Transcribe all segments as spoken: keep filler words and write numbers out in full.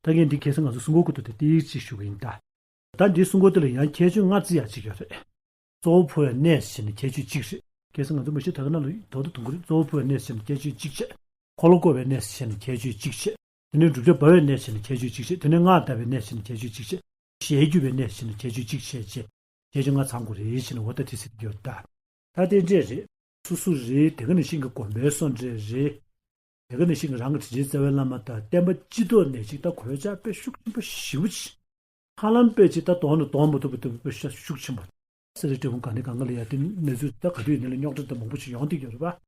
ད་ངས་འདི་ཁ་སང་ང་ཚོ་སྲུང་འཁོར་ཁ་ཐུག་དེ་ཏིག་ཅིག་ཞུ་གི་ཡིན་ད། ད་འདིའི་སྲུང་འཁོར་དེ་ལ་ཡང་ཁྱད་ཆོས་ལྔ་བརྩི་ཡག་ཅིག་ཡོད་རེད། གཙོ་བོ་འཕོ་བའི་གནས་ཟེར་ནས་ཁྱད་ཆོས་གཅིག་རེད། ཁ་སང་ང་ཚོ་མ་གཞི་ད་ག་ནང་ལ་དོ་དོ་དུང་གི་རེད། གཙོ་བོ་འཕོ་བའི་གནས་ཟེར་ནས་ཁྱད་ཆོས་གཅིག་བྱས། འཁོར་ལོ་བསྐོར་བའི་གནས་ཟེར་ནས་ཁྱད་ཆོས་གཅིག་བྱས། དེ་ནས་བསྒྲུབ་བྱ་སྦ་བའི་གནས་ཟེར་ནས་ཁྱད་ཆོས་གཅིག་བྱས། དེ་ནས་སྔགས་བཟླ་བའི་གནས་ཟེར་ནས་ཁྱད་ཆོས་གཅིག་བྱས། ཞལ་བསྒྱུར་བའི་གནས་ཟེར་ནས་ཁྱད་ཆོས་གཅིག་བྱས་བྱས། ཁྱད་ཆོས་ལྔ་ཚང་དགོས་རེད་ཟེར་ནས་འོ་ད་དེ་ཟེར་གྱི་ཡོད་ད། ད་དེ་འདྲས་རེད། སོ་སོ་རེད། དེ་ག་ནང་བཞིན་གྱི་དགོན་པའི་སོ་འདྲས་རེད། དེ་ག་ནང་བཞིན་གྱི་རང་གི་དྲིན་ཅན་རྩ་བའི་བླ་མ་དང་བསྟན་པ་སྤྱི་ཐོག་ནས་ཅིག་ད་གོད་ཆག་དཔེ་ཤུགས་ཆེན་པོ་ཞེ་པོ་ཅིག་ཧ་ལམ་དཔེ་ཅིག་ད་གདོང་ནས་གདོང་མ་ཐུབ་པ་ཐུབ་པའི་དཔེ་ཤུགས་ཆེན་པོ། སེ་ར་འབྲས་སྤུངས་ག་ནས་གང་ག་ལ་ཡ་དེ་གནས་ཚུལ་ད་ག་དུས་ཡིན་ན་ལ་རྙོག་དྲ་དང་མང་པོ་ཞིག་ཡོང་བསྡད་ཀྱི་ཡོད་རེད་པ།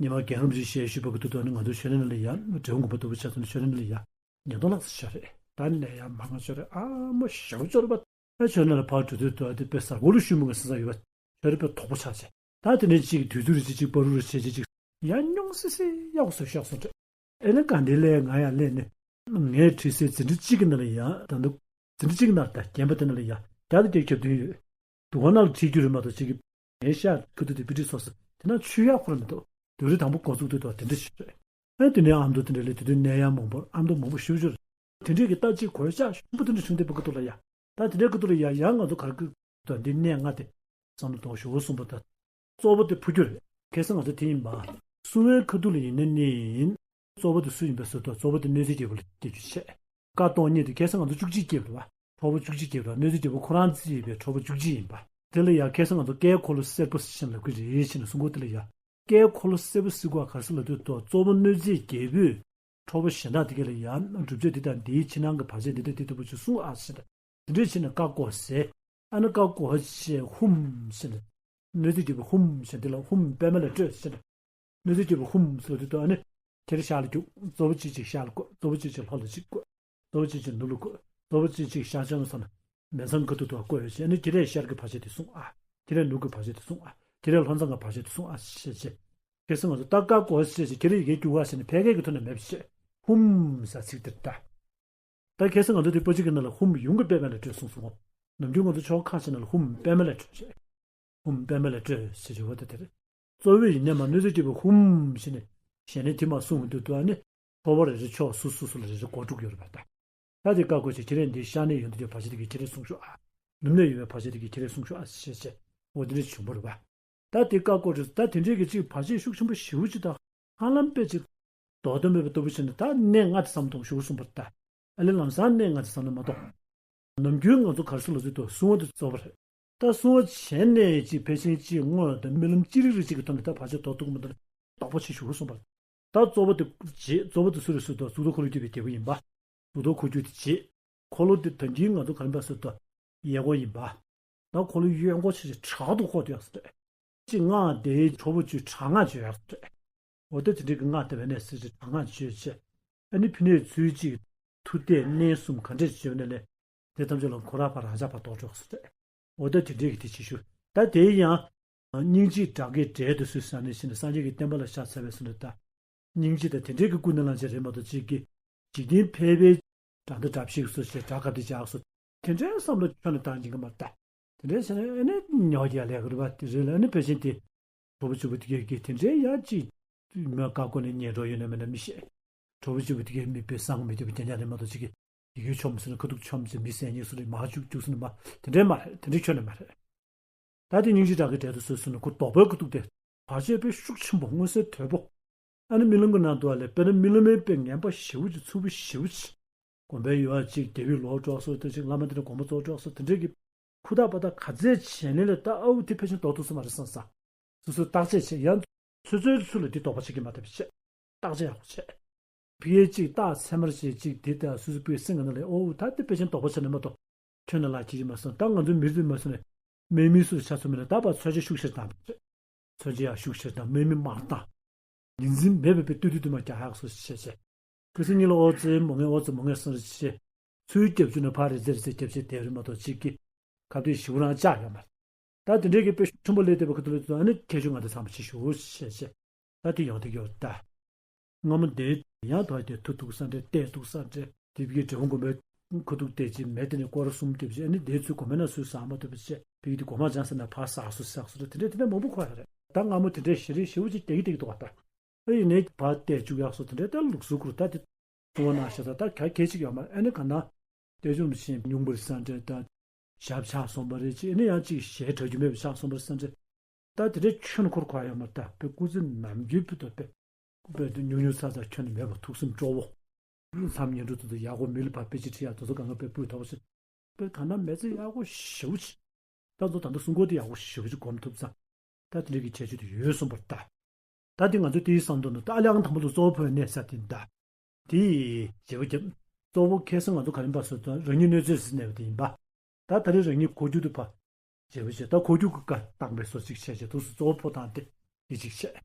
ཉི་མ་རྒན་རབས་ཅིག་ཞལ་བཞུགས་པ་གི་དུས་ཐོག་ནས་ང་ཚོ་ཆོས་གླིང་ནང་ལ་ཡ་འབྲས་སྤུངས་དགོན་པ་ལྟ་བུ་ཆ་ཚང་ནས་ཆོས་གླིང་ནང་ལ་ཡ་ཉེན་རྟོག་ལྷག་ཙམ་ཤོར་རེད། ད་ནས་ཡ་མང་ང་ཤོར་རེད། ཨ་མ་ཞེ་པོ་ཤོར་རེད་པ། ཨ་ཆོས་གླིང་ལ་ཕར་འགྲོ་དུས་ཐོག་དེ་དཔེ་གཟར་སྒོར་ལ་ཤུལ་མ་གི་སེམས་ས་ཡོད་པ། ཤོར་རེད་པས་དོག་པོ་ཆགས་བྱས། ད་དེ་ནས་གཅིག་དུས་ཚོད་རེ་གཅིག་གཅིག་བར་དུ་རེ་བྱས་བྱས་གཅིག་ཡང་རྙོག་སི་སི་གཡག་སོ་ཤག་སོང་རེད། ཨེ་ན་ག་འདི་ལས་ང་ཡང་སླེབས་ནས་ངའི་བྲིས་སའི་འཛིན་གྲྭ་གཅིག་གི་ནང་ལ་ཡང་ད་དུང་འཛིན་གྲྭ་གཅིག་ནང་ད་རྒན་པ་དེ་ནང་ལ་ཡང་བརྒྱ་དང་བརྒྱད་ཁྱབ་དོན་ཡོད། དུ་བ་ནང་ལ་ཁྲིད་རྒྱུ་རེད་མ་གཏོགས་གཅིག་གི་ངའི་ཤག་ཁུ་ཐུ་དེ་པི་ཏི་སོ་སོ་དེ་ན་ཆུ་ཡག་ཁོ་ར་མི་འདུག་དུས་རེ་དང་པོ་འགོ་བཙུགས་དུས་ཐོག་དེ་འདྲ་ཞིག་རེད། ཨེ་དེ་ནས་ཨ་མདོ་དེ་འདྲ་ལས་དེ་དུས་ནས་ཡང་མང་པོ་ཨ་མདོ་མང་པོ་ཞུ་རྒྱུ་རེད། དེ་འདྲས་ཀྱི་ལྟ་ཅིག་གོད་ཆག་ཤུགས་པོ་དེ་འདྲ་བྱུང་བསྡད་པ་ཀ་ཏོ་ལ་ཡ། ད་དེ་འདྲའི་ཀ་ཏོ་ལ་ཡ་ཡང་ང་ཚོ་གར་ཀི་དང་འདི་གནས་ལྔ་དེ་བསམ་བློ་གཏོང་ཞུ་བོ་གསུངས་པ་ད། གཙོ་བོ་དེ་འཕོ་རྒྱུ་རེད། ཁ་སང་ང་ཚོ་དེ་ཡིན་པ། སྲུང་བའི་ཁ་ཐུག་ལ་ཡིན་ན་ནི་ཡིན། གཙོ་བོ་དེ་སུ་ཡིན་པ་སུ་ཐོག་གཙོ་བོ་དེ་གནོད་འཚེ་རྒྱལ་པོ་ལ་སྐྱེ་རྒྱུ་བྱས། བཀའ་སྟོང་ཉིད་དེ་ཁ་སང་ང་ཚོ་བཅུ་གཅིག་སྐྱེས་པ་རེད་བ། ཁྲོ་བོ་བཅུ་གཅིག་སྐྱེས་པ་རེད། གནོད་འཚེ་རྒྱལ་པོ་ཁོ་རང་རྩིས་ཡིན་པའི་ཁྲོ་བོ་བཅུ་གཅིག་ཡིན་པ། དེ་ལ་ཡ་ཁ་སང་ང་ཚོ་བཀའི་འཁོར་ལོ་སེར་པོ་ཟེར་ལབ་ཀྱི་རེད་ཅེས་ནས་གསུང་གོ། དེ་ལ་ཡ། བཀའི་འཁོར་ལོ་སེར་པོ་ཟེར་གོ་ག་རེ་ཟེར་ལབ་དུས་ཐོག་གཙོ་བོ་གནོད་འཚེ་རྒྱལ་པོས་ཁྲོ་བོ་གཞན་དག་དེ་ག་ལ་ཡ་བསྒྲུབ་བྱ་འདི་དང་འདིའི་ཕྱི་ནང་གི་བར་ཆད་འདི་དང་འདི་ལྟ་བུ་ཅིག་གསུང་ཨ་ཟེར། དེ་འདྲས་བྱས་ནས་བཀའ་བསྒོ་ཟེར། ཨ་ནི་བཀའ་བསྒོ་བྱས་ཧཱུྃ་ཟེར་ནས། གནོད་འཚེ་རྒྱལ་པོ་ཧཱུྃ་ཟེར་འདི་ལ་ཧཱུྃ་པདྨ་ལས་སྤྲོས་ཟེར་ནས། གནོད་འཚེ་རྒྱལ་པོ་ཧཱུྃ་ཟེར་དུས་ད་ཨ་ནི་ཁྱེད་རང་ཤར་ལ་རྒྱུག་གཙོ་བོ་གཅིག་གཅིག་ཤར་ལ་བཀོད། གཙོ་བོ་གཅིག་གཅིག་ལྷོ་ལ་གཅིག་བཀོད། གཙོ་བོ་གཅིག་གཅིག་ནུབ་ལ་བཀོད། གཙོ་བོ་གཅིག་གཅིག་ཤར་བྱང་ལ་སོང་ན་མེ་ཚང་ཁ་ཐུག་ཏུ་བཀོད་ཡོད་ཅེས། ཨ་ནི་ཁྱེད་རང་ཤར་གྱི་བར་ཆད་དེ་སྲུང་ཨ། ཁྱེད་རང་ནུབ་ཀྱི་བར་ཆད་དེ་སྲུང་ཨ། ཁྱེད་རང་ལྷོ་མཚམས་ཀྱི་བར་ཆད་དེ་སྲུང་ཨ་ཞེས་བྱས། ཁ་སང་ང་ཚོ་ད་བཀའ་བསྒོ་ཞེས་བྱས་ཁྱེད་རང་ཡི་གེ་རྒྱུག་ཨ་ཟེར་ནས་ཕལ་སྐད་ཀྱི་ཐོག་ནས་མེད་པ་བྱས། ཧཱུྃ་ཟེར་ཚིག་དེར་ལྟ། ད་ཁ་སང་ང་ཚོ་དེ་པོ་གཅིག་གི་ནང་ལ་ཧཱུྃ་ཡུམ་གྱི་པདྨ་ལས་སྤྲོས་གསུངས་སོང་ངོ་། ནམ་རྒྱུན་ང་ཚོ་ཆོ་ག་ཁ་ཤས་ནང་ལ་ཧཱུྃ་པདྨ་ལས་སྤྲོས་ཞེས། ཧཱུྃ་པདྨ་ལས་སྤྲོས་ཞེས་བྱ་བ་དེ་དེ་རེད། གཙོ་བོ་ཡིན་ནས་མ་གནོད་འཚེ་རྒྱལ་པོ་ཧཱུྃ་ཞེས་ནས་ཞལ་ནས་དེ་མ་གསུངས་འདུག་ཏུ་ཨ་ནི། ཁྲོ་བོ་རེ་རེ་ཕྱོགས་སོ་སོ་སོ་ལ་རེ་རེ་སྒོ་དྲུག་ཡོད་རེད་པ་ད། ད་དེ་བཀའ་བསྒོ་ཞེས་ཁྱེད་རས་འདི་ཤར་ནས་ཡོང་དུས་ཀྱི་བར་ཆད་དེ་གི་ཁྱེད་རས་སྲུང་ཤོག་ཨ། ནུབ་ནས་ཡོང་བའི་བར་ཆད་དེ་གི་ཁྱེད་རས་སྲུང་ཤོག་ཨ་ཞེས་བྱས། འོ་དེ་འདྲ་བྱུང་བ་རེད་པ། ད་དེ་བཀའ་བསྒོ་རེད། ད་དེ་འདྲའི་གི་ཅིག་བར་ཆད་ཤུགས་ཆེན་པོ་ཞེ་པོ་ཅིག་དང་། ཧ་ལམ་དཔེ་ཅིག་ལྡོག་ཏུ་མེད་པ་ལྟ་བུ་བྱས་ནས་ད་གནས་ལྔ་དེ་བསམ་གཏོང་ཞུ་གསུངས་པ་རེད་ད། ཨ་ལེ་ལམ་སང་གནས་ལྔ་དེ་བསམ་ན་མ་གཏོགས། ནམ་རྒྱུན་ང་ཚོ་ག་རེ་ཟེར་ལབ་ཚུལ་དུ་སྲུང་བ་དེ་གཙོ་བོ་རེད། ད་སྲུང་བ་བྱས་ནས་ཅིག་ཕལ་ཆེར་ཅིག་དངོས་དང་རྨི་ལམ་ཅི་རིགས་རིགས་ཅིག་གི་ཐོག་ནས་ད་བར་ཆད་ཟློག་ཐུབ་ཀྱི་མི་འདུག་ན་དོགས་པ་ཆེ་ཞུ་གསུངས་པ་རེད། ད་གཙོ་བོ་དེ་རྗེ་གཙོ་བོ་དེ་སུ་རེད་ཟེར་དུས་གཙུག་ཏོར་འཁོར་ལོས་སྒྱུར་བའི་རྒྱལ་པོ་ཡིན་པ། གཙུག་ཏོར་འཁོར་སྒྱུར་དེ་རྗེ། འཁོར་ལོ་དེ་ད་གིན་ང་ཚོ་ག་རེ་འབད་ཟེར་དུས་གཡས་སྐོར་ཡིན་པ། ད་འཁོར་ལོ་གཡོན་སྐོར་ཆེ་ཆེ་དྲག་ཏུ་བསྐོར་དུ་ཡག་ཟེར་རེད། གཅིག་སྔགས་དེའི་ཁྲོ་བོ་བཅུ་དྲག་སྔགས་བརྗོད་ཡག་ཟེར་རེད། འོ་ད་དེ་འདྲའི་གི་སྔགས་དེ་བས་ནས་ཟེར་ཅིག་དྲག་སྔགས་བརྗོད་བྱས། ཨ་ནི་ཕི་ནས་ཚུལ་གཅིག་མཐུ་གཏད་གནས་གསུམ་ག་འདྲས་བརྗོད་ནས་ལས། དེ་ཐམས་ཅད་ལ་ཁོ་ར་ཕར་རང་ཅག་ཕར་ལྡོག་འགྲོ་ཟེར་རེད། འོ་ད་དེ་འདྲའི་གི་དེ་ཅིག་ཞུ། ད་དེ་ཡང་། སྙིང་རྗེ་སྒྲ་སྐད་འབྲལ་དུ་གསོལ་ཟེར་ནས་ཕྱིན་ནས་སངས་རྒྱས་ཀྱི་བསྟན་པ་ལ་ཕྱག་འཚལ་བའི་ཚུལ་འདི་ལྟ། སྙིང་རྗེ་དང་དེ་འདྲའི་གི་ཀུན་ནས་བསླངས་བྱས་རེད་མ་གཏོགས་གཅིག་གིས་འཇིག་རྟེན་ཕལ་པའི་དགྲ་འདི་དགྲ་ཕྱིར་སོ་ཞེས་དགྲ་ག་འདི་བྱས་སོ། དེ་འདྲའི་བསམ་བློ་ཁྱོན་ནས་བཏང་སྙིང་གི་མ་ལྟ། དེ་འདྲའི་བྱས་ནས་ཨ་ནི་ཉོ་རྒྱག་ལས་ཀ་རེད་པ་དེ་རེད་ལ་ཨ་ནི་ཕལ་ཆེར་དེ། གྲོགས་པོ་གཅིག་པུ་དེ་གས་ཀྱིས་དེ་འདྲའི་ཡག་ཅིག་མོས་བཀའ་བསྒོ་ནས་ཉལ་འགྲོ་ཡོད་ན་མེད་ན་མི་ཤེས། གྲོགས་པོ་གཅིག་པུ་དེ་གས་མི་དཔེ་བཟང་པོ་མི་འདུག་པ་རྐྱང་རྐྱང་རེད་མ་གཏོགས་གཅིག་གིས་ཡི་གེ་ཆོམ་ཟེར་ནས་ཁ་ཐུག་ཆོམ་ཟེར་མི་ཟས་ཉེས་སུ་རེད་མ་བཅུག་བཅུག་ཟེར་ནས་མ་དེ་འདྲའི་མ་རེད། དེ་འདྲའི་ཁྱོན་ནས་མ་རེད། ད་དེ་སྙིང་རྗེ་སྒྲ་སྐད་འབྲལ་དུ་གསོལ་ཟེར་ནས་ཁོ་ལྡོག་པའི་ཁ་ཐུག་དེ་བར་ཆད་དཔེ་ཤུགས་ཆེན་པོ་མངོན་གསལ་དོད་པོ། ཨ་ནི་རྨི་ལམ་གྱི་ནང་དུ་བ་ལས་དཔེར་ན་རྨི་ལམ་མའི་དཔེ་ངན་པ་ཞེ་པོ་ཅིག་ཚུལ་པོ་ཞེ་པོ་ཅིག་དགོན་པའི་ཡུལ་བ་ཅིག་རྒྱལ་བའི་ལོག་འགྲོ་སོགས་དེ་ཅིག་བླ་མ་དེ་འདྲ་དགོངས་པ་རྫོགས་འགྲོ་སོགས་དེ་འདྲའི་གི་ཁུ་ཐག་པ་ཐག་ག་ཚད་བྱས་ནས་ལས་ད་ཨའུ་དེ་ཕལ་ཆེར་ལྡོག་ཐུབ་ས་མ་རེད་བསམ་ས། སོ་སོའི་བརྟག་དཔྱད་བྱས་ཡང་ཚོད་ཚོད་ཚུལ་ལ་འདི་ལྡོག་པ་ཆགས་ཀྱི་མ་རེད་བྱས། བརྟག་དཔྱད་ཡག་པོ་བྱས། ཕི་ཨེ་གཅིག་བརྟག་ཚད་མར་བྱས་གཅིག་དེ་ལྟ་སོ་སོ་པོའི་སེམས་ཀྱི་ནང་ལས་ཨོ་ད་དེ་དཔེ་ཅན་དོགས་པ་ཆགས་ནས་མ་གཏོགས་ཁྱོན་ནས་ལ་ཁྱེད་ཀྱིས་མ་སོང་ད་ང་ཚོའི་མི་ཚོས་མ་སོང་ནས་དམག་མི་སུ་ཆ་ཚང་མ་ནས་ད་བར་འཚོ་བྱེད་ཤུགས་ཆེར་བཏང་བ་རེད། འཚོ་བྱེད་ཡག་ཤུགས་ཆེར་བཏང་དམག་མི་མང་བཏང་། ཉིན་འཛིན་མེད་པའི་དཔེ་སྟོད་དུས་དུ་མ་རྒྱག་ཡག་སོ་བྱས་བྱས། ཁ་སང་ཉིན་ལ་ཨོ་ཙེ་མོ་ངས་ཨོ་ཙེ་མོ་ངས་སོང་རེ་བྱས། ཚུར་རྒྱབ་བཅུག་ནས་ཕར་རེ་ཙེ་རེ་ཙེ་རྒྱབ་བྱས་བསྡད་རེད་མ་གཏོགས་གཅིག་གིས་ཁ་བརྡའི་ཞིབ་རང་བཅག་ཡོད་མ་རེད། ད་དེ་འདྲའི་གི་དཔེ་ཤུགས་ཆེན་པོ་སླེབས་བསྡད་པ་ཁ་ཐུག་ལ་ད་ཨ་ནི་ཁྱད་ཆོས་ང་དེ་ཚང་མ་ཅིག་ཞུ་ཞེས་བཤད། ད་དེ་ཡོང་བསྡད་ཀྱི་ཡོད་རེད་ད། སྔ་མོ་འདིའི་ཡང་དག་དེ་མཐུ་ཐུག་ས་འདྲ་ལྟས་ཐུག་ས་འདྲ་དེ་བཞིན་འབྲས་སྤུངས་དགོན་པའི་ཁུ་ཐུག་དེ་ཅིག་མེད་དེ་ནས་སྐོར་གསུམ་དེ་བཞིན་ཨ་ནི་དེ་ཚུར་དགོན་པའི་ནང་ཚུར་ཟ་མ་ཐུབ་པ་བྱས་བི་གི་དེ་སྒོ་མ་བྱང་ཟེར་ན་ཕར་ཟ་སོ་ཟ་སོ་དེ་འདྲ་དེ་འདྲ་མང་པོ་གོ་ཡ་རེད། ད་སྔ་མོ་དེ་འདྲའི་ཞེ་རེ་ཞེ་པོ་ཅིག་རྒྱག་གི་བསྡད་ཀྱི་འདུག་བ་ད། ཨ་ཡིན་ནའི་ཕར་བལྟས་བཅུག་ཡག་སོགས་དེ་འདྲའི་ལྟར་ལུགས་སྲོལ་བསྐུར་ད་དེ། གསུང་བ་གནང་ཤག་ད་ད་ག་གལ་ཆེ་གི་ཡོད་མ་རེད། ཨ་ནི་ག་ན་བསྟན་སྐྱོང་རིན་པོ་ཆེ་སྙུང་པོ་རེད་ས་འདྲ་ད་ཞབས་ཆག་སོང་པ་རེད་ཅེས་ཨ་ནི་ཡང་ཅིག་ཞལ་གྲགས་རྒྱུ་མེད་པ་ཆགས་སོང་པ་རེད་ས་འདྲ། ད་དེ་འདྲའི་ཁྱོན་འཁོར་གོ་ཡོད་མ་རེད། ད་དཔེ་སྐུ་ཚེ་ནམ་རྒྱུན་ཕུད་དོ་དཔེ་དཔེ་དུ་ཉུང་ཉུང་ཚ་ཚ་ཁྱོན་ནས་མེད་པ་ཐུགས་སེམས་སྤྲོ་བོ། མཚམས་ཉིན་དྲུག་ཏུ་ཡག་པོ་མི་ལ་ཕར་དཔེ་ཅིག་ཁྲིད་ཡག་དོ་ཚོ་གང་ག་དཔེ་ཕུད་ཐོག་པ་ཞིག་དཔེ་གང་ན་མེ་ཚེ་ཡག་པོ་ཞེ་པོ་ཅིག་ད་ཚོ་ད་ལྟ་གསུང་སྐོར་དེ་ཡག་པོ་ཞེ་པོ་ཅིག་སྒོམ་ཐུབ་ཙང་། ད་དེ་འདྲ་གི་བྱས་རྗེས་དེ་ཡོད་གསུངས་པར་ལྟ། ད་དེ་ང་ཚོ་དེའི་བསམ་དོན་ནི་ད་ཨ་ལེ་ཨང་དང་པོ་ལ་གཙོ་བོ་ཕུལ་བའི་གནས་ས་དེ་ད། དེ་ཡི་བྱེད་པོ་རྒྱབ། གཙོ་བོ་ཁ་སང་ང་ཚོ་ག་རེ་འབའ་སོ་ད་རང་ཉིད་གནོད་འཚེ་ཟེར་གནས་པ་དེ་ཡིན་པ། ད་ད་རེས་རང་ཉིད་འཁོར་རྒྱུག་ཏུ་ཕ། བྱེད་པོ་བྱེད་ད་འཁོར་རྒྱུག་གི་བཀའ་བཏང་པའི་སོ་གཅིག་བྱས་བྱས་དུས་སུ་གཙོ་བོ་ཕོ་བཏང་སྟེ་དེ་གཅིག་བྱས།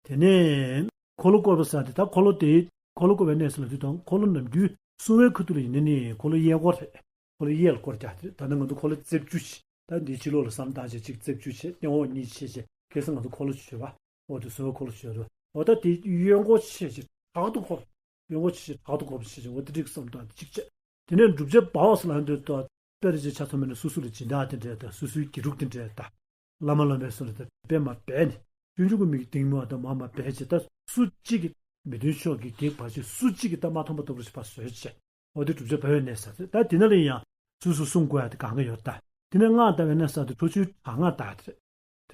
དེ་ནས་འཁོར་ལོ་བསྐོར་བ་ཟེར་དེ་ད་འཁོར་ལོ་དེ་འཁོར་ལོ་བསྐོར་བའི་གནས་སུ་ལ་དུས་དང་འཁོར་ལོ་ནམ་རྒྱུན་སྲུང་བའི་ཁུ་ཐུག་ལ་ཡིན་ནི་ནི་འཁོར་ལོ་གཡས་སྐོར་རེད། འཁོར་ལོ་གཡས་ལ་སྐོར་རྒྱག་དེ་རེད། ད་ནི་ང་ཚོ་འཁོར་ལོ་རྩིབས་བཅུ་བྱས། ད་འདིའི་ཕྱི་ལོགས་ལ་བསམ་བཏང་བྱས་གཅིག་རྩིབས་བཅུ་བྱས་སྟེང་འོག་གཉིས་བྱས་བྱས་ཁ་སང་ང་ཚོ་འཁོར་ལོ་བྱས་པ། འོ་དེ་སྲུང་བའི་འཁོར་ལོ་བྱས་རེད། འོ་ད་དེ་གཡོན་སྐོར་བྱས་བྱས་དྲག་ཏུ་འཁོར། གཡོན་སྐོར་བྱས་བྱས་དྲག་ཏུ་འཁོར་བ་བྱས་བྱས་འོ་དེ་འགྲིག་བསམ་བཏང་དེ་གཅིག་བྱས། དེ་ནས་བསྒྲུབ་བྱ་སྦ་བ་སུ་ལ་འདོད་དོ། དཔེར་བྱས་ཆ་ཚང་མེད་ན་སོ་སོ་ལ་སྦྱིན་བདག་དེ་འདྲས་དང་སོ་སོའི་དགེ་ཕྲུག་དེ་འདྲས་དང་། བླ་མ་བླ་མའི་སོ་ལ་དེ་དཔེ་མ་སྦས་ནས་སྤྱོད་འཇུག་གི་མིག་གིས་གཏིང་མོ་དང་མ་མ་སྦས་བྱས་ད་སུ་གཅིག་གིས་མི་མཐུན་ཕྱོགས་ཀྱི་གེགས་བར་ཆད་སུ་གཅིག་གིས་ད་མ་མཐོང་པ་ལྟ་བུ་ཞིག་ཕར་བཟོས་བྱས། འོ་དེ་བསྒྲུབ་བྱ་སྦ་བའི་གནས་ས་དེ་ད་དེ་ན་ལ་ཡང་སོ་སོ་སྲུང་དགོས་ཡ་དེ་གང་ག་ཡོད་ད། དེ་ནས་སྔགས་བཟླ་བའི་གནས་ས་དེ་ཁྲོ་ཆུའི་དྲག་སྔགས་བཟླ་དེ་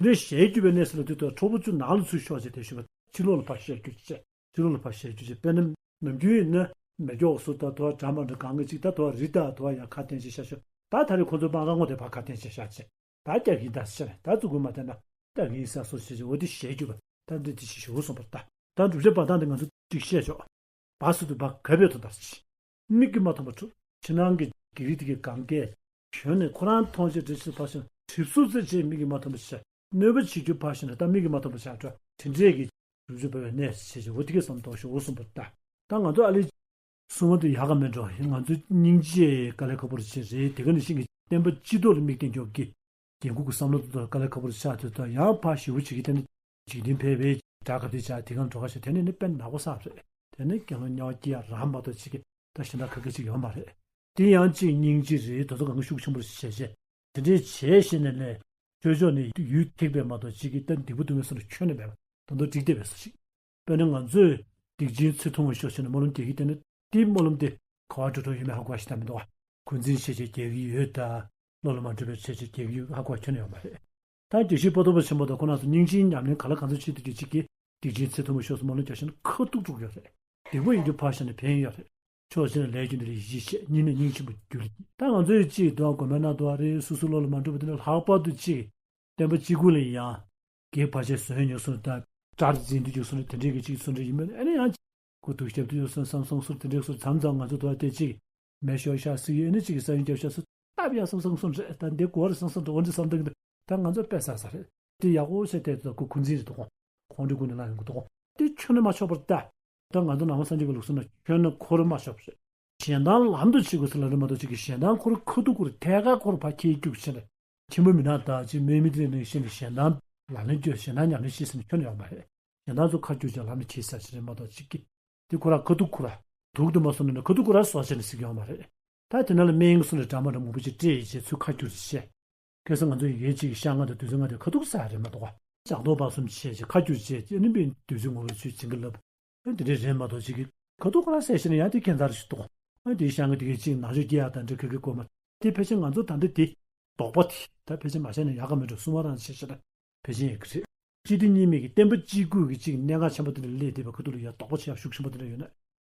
རེད། དེ་ནས་ཞལ་བསྒྱུར་བའི་གནས་ས་ལ་དུས་དང་ཁྲོ་བོ་བཅུ་ནང་ལ་ཚུར་ཤོག་ཅེས་དེ་ཞུ་བ་ཕྱི་ལོགས་ལ་ཕར་ཞལ་བསྒྱུར་བྱས། ཕྱི་ལོགས་ལ་ཕར་ཞལ་བསྒྱུར་བྱས་དཔེར་ན་ནམ་རྒྱུན་ཡིན་ན་མེ་སྒྱོགས་སུ་ད་དོ་བ་འདྲ་མ་འདྲ་གང་གི་ཅིག་ད་དོ་བ་རི་དྭགས་དོ་བ་ཡང་ཁ་བསྟན་བྱས་ཤ་ཤོ་ད་ད་རེས་ཁོ་ཚོ་སྤང་ར་ངོ་དེ་ཕར་ཁ་བསྟན་བྱས་ཤ་བྱས་ད་རྒྱག་གིན་ད་ཟེར་ད་ཙུ་གུ་མ་བསྟན་ན་རྒྱག་གིན་ས་སོ་ཞེས་བྱས་འོ་དེ་ཞལ་བསྒྱུར་བ་ད་འདི་དེ་ཞིག་ཞུ་གསུངས་པར་ལྟ། ད་བསྒྲུབ་བྱ་འབའ་ཐང་དེ་ང་ཚོ་ཅིག་བཤད་ཆོག་བ་སུ་དུ་བ་ག་བས་ཐོ་དར་ཅི། མིག་གིས་མ་མཐོང་བ་ཁྲོ་ཕྱི་ནང་གི་གི་རིགས་དེ་གའི་གང་གས་གཞོན་ནས་ཁོ་རང་མཐོང་ཆེད་འདྲེ་ཕྱིར་ཕར་ཕྱིན་གྲིབ་གཟུགས་རྩེ་ཆེད་མིག་གིས་མ་མཐོང་བ་ཆ་གནོད་པ་བྱེད་རྒྱུ་ཕར་ཕྱིན་ད་མིག་གིས་མ་མཐོང་བ་ཆ་འགྲོ་དེ་འདྲས་ཀྱི་རུབ་རུབ་བའི་གནས་བྱེད་ཅིང་འོ་དེ་གའི་བསམ་དོགས་ཤོག་འོ་གསུངས་པ་ལྟ། ད་ང་ཚོ་ཨ་ལེ་གསུང་བ་དུ་ཡག་ག་མེད་འགྲོ་ང་ཚོ་སྙིང་རྗེ་དཀའ་ལས་ཁག་པོ་རེ་བྱེད་རེད་དེ་ག་ནི་ཤིང་གི་བསྟན་པ་སྤྱི་ཐོག་ལ་མིག་བསྟན་མགྱོགས་ཀྱི། རྒྱན་གོས་ཀྱི་བསམ་བློ་དེ་དག་དཀའ་ལས་ཁག་པོ་ཆགས་དུས་དང་ཡང་ཕར་ཞེ་པོ་བྱེད་ཀྱི་དེ་ནི་འཇིག་རྟེན་ཕལ་བའི་དགྲ་ག་དུས་ཆགས་དེ་གང་འགྲོ་ཁ་ཤས་དེ་ནི་ནི་དཔེ་ནག་པོ་བསགས་རེད། དེ་ནི་དགེ་སློང་དམྱལ་བ་སྐྱེ་ཡ་རང་མ་གཏོགས་ཅིག་གི་ད་གཞན་དག་ག་གེ་ཅིག་ཡོད་མ་རེད། དེ་ཡང་ཅིག་སྙིང་རྗེ་རེད་དོ་ཚོ་གང་གི་ཤུགས་ཆེན་པོ་བྱས་བྱས་དེ་འདྲའི་བྱས་བྱས་ནས་ལས་ཆོས་ཕྱོགས་ནས་ཡུལ་ཐེག་པས་མ་གཏོགས་ཅིག་གི་ད་འདི་པོ་དུ་མའི་སོ་ནས་ཁྱོན་ནས་མེད་པ་ད་དུང་འགྲིག་བསྡད་པའི་སོ་ཞིག་དཔེར་ན་ང་ཚོས་སྡིག་ཆེན་ཚེ་ཐུང་བའི་ཤོག་ཆེན་ནས་སྨོན་ལམ་རྒྱག་གི་དེ་ནི་དེའི་སྨོན་ལམ་དེ་ག་བ་འགྲོ་འགྲོ་ཡོད་མེད་ཧ་གོ་བ་ཞིག་ད་མི་འདུག་བ། འཁོན་འཛིན་ཤེས་བྱེད་རྒྱག་གི་ཡོད་ད། བློ་ལ་མ་འགྲོ་བའི་ཤེས་བྱེད་རྒྱག་གི་ཡོད་ཧ་གོ་བ་ཁྱོན་ནས་ཡོད་མ་རེད། ད་དགེ་བཤེས་པོ་ཏོ་པ་ཆེན་པོ་དང་ཁོ་རྣམ་ཚོ་སྙིང་རྗེའི་ཉམས་ལེན་ག་ལ་གང་འཚམ་བྱེད་དུས་དེ་གཅིག་གིས་སྡིག་ཆེན་ཚེ་ཐུང་བའི་ཤོག་སུ་སྨོན་ལམ་རྒྱག་ཤེས་ན་ཁ་ཐུག་དཀྲུག་ཡོད་རེད། སྡིག་པ་ཡིན་རྒྱུ་ཕར་བཞག་ནས་ཕན་ཡོད་རེད། ཕྱོགས་གཅིག་ནས་ལས་རྒྱུ་འདི་ལ་ཡིད་ཆེས་བྱེད་གཉིས་ནས་སྙིང་ཆེན་པོ་རྒྱུ་ལ་ཡིད། ད་ང་ཚོས་གཅིག་དོ་དགོན་པའི་ནང་དུ་བ་རེད་སོ་སོའི་བློ་ལ་མ་འགྲོ་བ་དེ་ནས་ལྷག་པར་དུ་གཅིག་བསྟན་པ་གཅིག་པུ་ལ་ཡང་། གེགས་བར་ཆད་བཟོས་མྱོང་སོང་ད། དགྲར་འཛིན་དུ་འཇུག་སོང་ན་དེ་འདྲའི་གི་གཅིག་སོང་འདྲ་ཡིན་མིན་ཨ་ནི་ཡང་། ཁོ་ཐུག་ཞབས་ཏུ་ཡོད་སོང་བསམ་སོང་སོར་དེ་འདྲའི་སོར་མཚམས་མཚམས་ང་ཚོ་དོ་དེ་གཅིག་མེ་ཤོར་ཤག་སྲིད་ཡོད་ཨ་ནི་གཅིག་གི་ས་ཡོན་རྒྱབ་ཤག་སོ་སྟབས་ཡག་བསམ་བསམ་སོང་རེད་ད་འདི་གོ་རེ་བསམ་བསམ་འགྲོ་འདྲ་བསམ་སྟངས་ད་ང་ཚོ་དཔེ་ས་ས་རེད། དེ་ཡག་པོ་བྱས་ཏེ་ད་ཁོ་ཁུ་འཛིན་རེད་དོ། ཁོང་ཁྲོ་ཀུན་ནས་ལངས་ཡོང་གི་དོ། དེ་ཁྱོན་ནས་མ་ཆོག་པར་ལྟ། ད་ང་ཚོ་ནང་པ་སངས་རྒྱས་ཀྱི་ལུགས་སྲོལ་ན་ཁྱོན་ནས་འཁོར་མ་ཆོག་པ་རེད། གཞན་དོན་ལམ་དུ་བྱེད་དགོས་ཟེར་ལབ་རེད་མ་གཏོགས་གཅིག་གིས་གཞན་དོན་འཁོར་ཁ་ཐུག་ཁུར་ཐད་ཀར་འཁོར་ཕར་འཁྱེར་རྒྱུག་བྱས་ནས། ཆེན་པོ་མི་སྣ་དག་ཅིག་སྨོས་མི་དེ་ནས་ཤེས་ནས་གཞན་དོན་ལག་ལེན་སྐྱོན་གཞན་དོན་ཉམས་ལེན་ཤེས་ཟེར་ནས་ཁྱོན་ནས་ཡོང་བ་རེད། གཞན་དོན་ཚོ་ཁ་སྐྱུར་བྱས་ལམ་ལ་འཁྱེར་ས་ཞིག་རེད་མ་གཏོགས་གཅིག་གིས། དེ་ཁོ་རང་ཁ་ཐུག་ཁུར་ར། དུག་དུ་མ་སོང་ནས་ཁ་ཐུག་ཁུར་ར་སོ་བྱས་ནས་ཟིག་ཡོང་བ་རེད། ད་དེ་ན་ལ་སྨན་གསུང་ནས་འདྲ་མ་འདྲ་མང་པོ་ཅིག་སྤྲད་ཡིན་བྱས་ཚུར་ཁ་སྐྱུར་བྱས། ཁ་སང་ང་ཚོ་ཡི་གེ་གཅིག་གི་ཤ་ལྔ་དང་བདུད་རྩི་ལྔ་དེ་ཁ་ཐུག་ཟ་ཡ་རེད་མ་གཏོགས། ལྕགས་རྡོག་སྦག་གསུམ་བྱས་ཀྱི་ཁ་སྐྱུར་བྱས་ཀྱི་ཨ་ནི་མིན་བདུད་རྩི་ངོ་བོ་ཚུལ་བྱིན་གྱི་ལབ། ཨ་འདི་འདྲའི་རེད་མ་གཏོགས་གཅིག་གི་ཁ་ཐུག་ཁོ་རང་བསད་ཤེས་ན་ཡང་དེ་ཁྱད་མཚར་ཞིག་འདུག་ཨ་འདིའི་ཤ་ལྔ་དེ་གའི་གཅིག་ནང་ཆོས་སྐྱེ་ཡག་དང་འདྲ་ག་གི་དགོས་མ་དེ་ཕལ་ཆེར་ང་ཚོ་ད་འདི་དེ་དོགས་པ་དེ་ད་ཕལ་ཆེར་མ་བཤད་ན་ཡག་ག་མེད་འགྲོ་གསུང་བ་རང་བྱས་ཤེས་ན་ཕལ་ཆེར་ཡག་གི་རེད། སྤྱི་དེ་གཉིས་མེད་ཀྱི་བསྟན་པ་གཅིག་པུ་གི་གཅིག་གནད་འགག་ཆེན་པོ་དེ་འདྲ་སླེབས་བསྡད་པ་ཁ་ཐུག་ལ་ཡ་དོགས་པ་ཆེ་ཡག་ཤུགས་ཆེན་པོ་དེ་འདྲ་ཡོད་ན།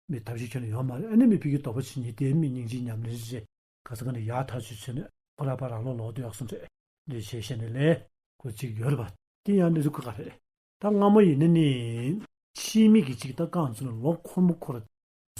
མི་ཐབས་ཤེས་ཁྱོན་ནས་ཡོད་མ་རེད། ཨ་ནི་མི་ཕི་གི་དོགས་པ་ཆེ་ཉིད་དེ་མི་སྙིང་རྗེའི་ཉམས་ལེན་རེད། ག་ས་ག་ནས་ཡག་ཐག་ཆོད་བྱས་ནས་ཁོ་ར་པ་རང་ལོག་ལོག་ཏུ་ཡག་སོང་རེད། འདི་བྱས་བྱས་ནས་ལས་ཁོ་གཅིག་ཡོད་རེད་པ། དེ་ཡང་གནས་ཚུལ་ཁ་ཁ་རེད། ད་སྔ་མོ་ཡིན་ན་ནི་ཕྱིའི་མི་གི་གཅིག་ད་རྐང་ཚུགས་ནས་ལོ་འཁོར་མོ་འཁོར་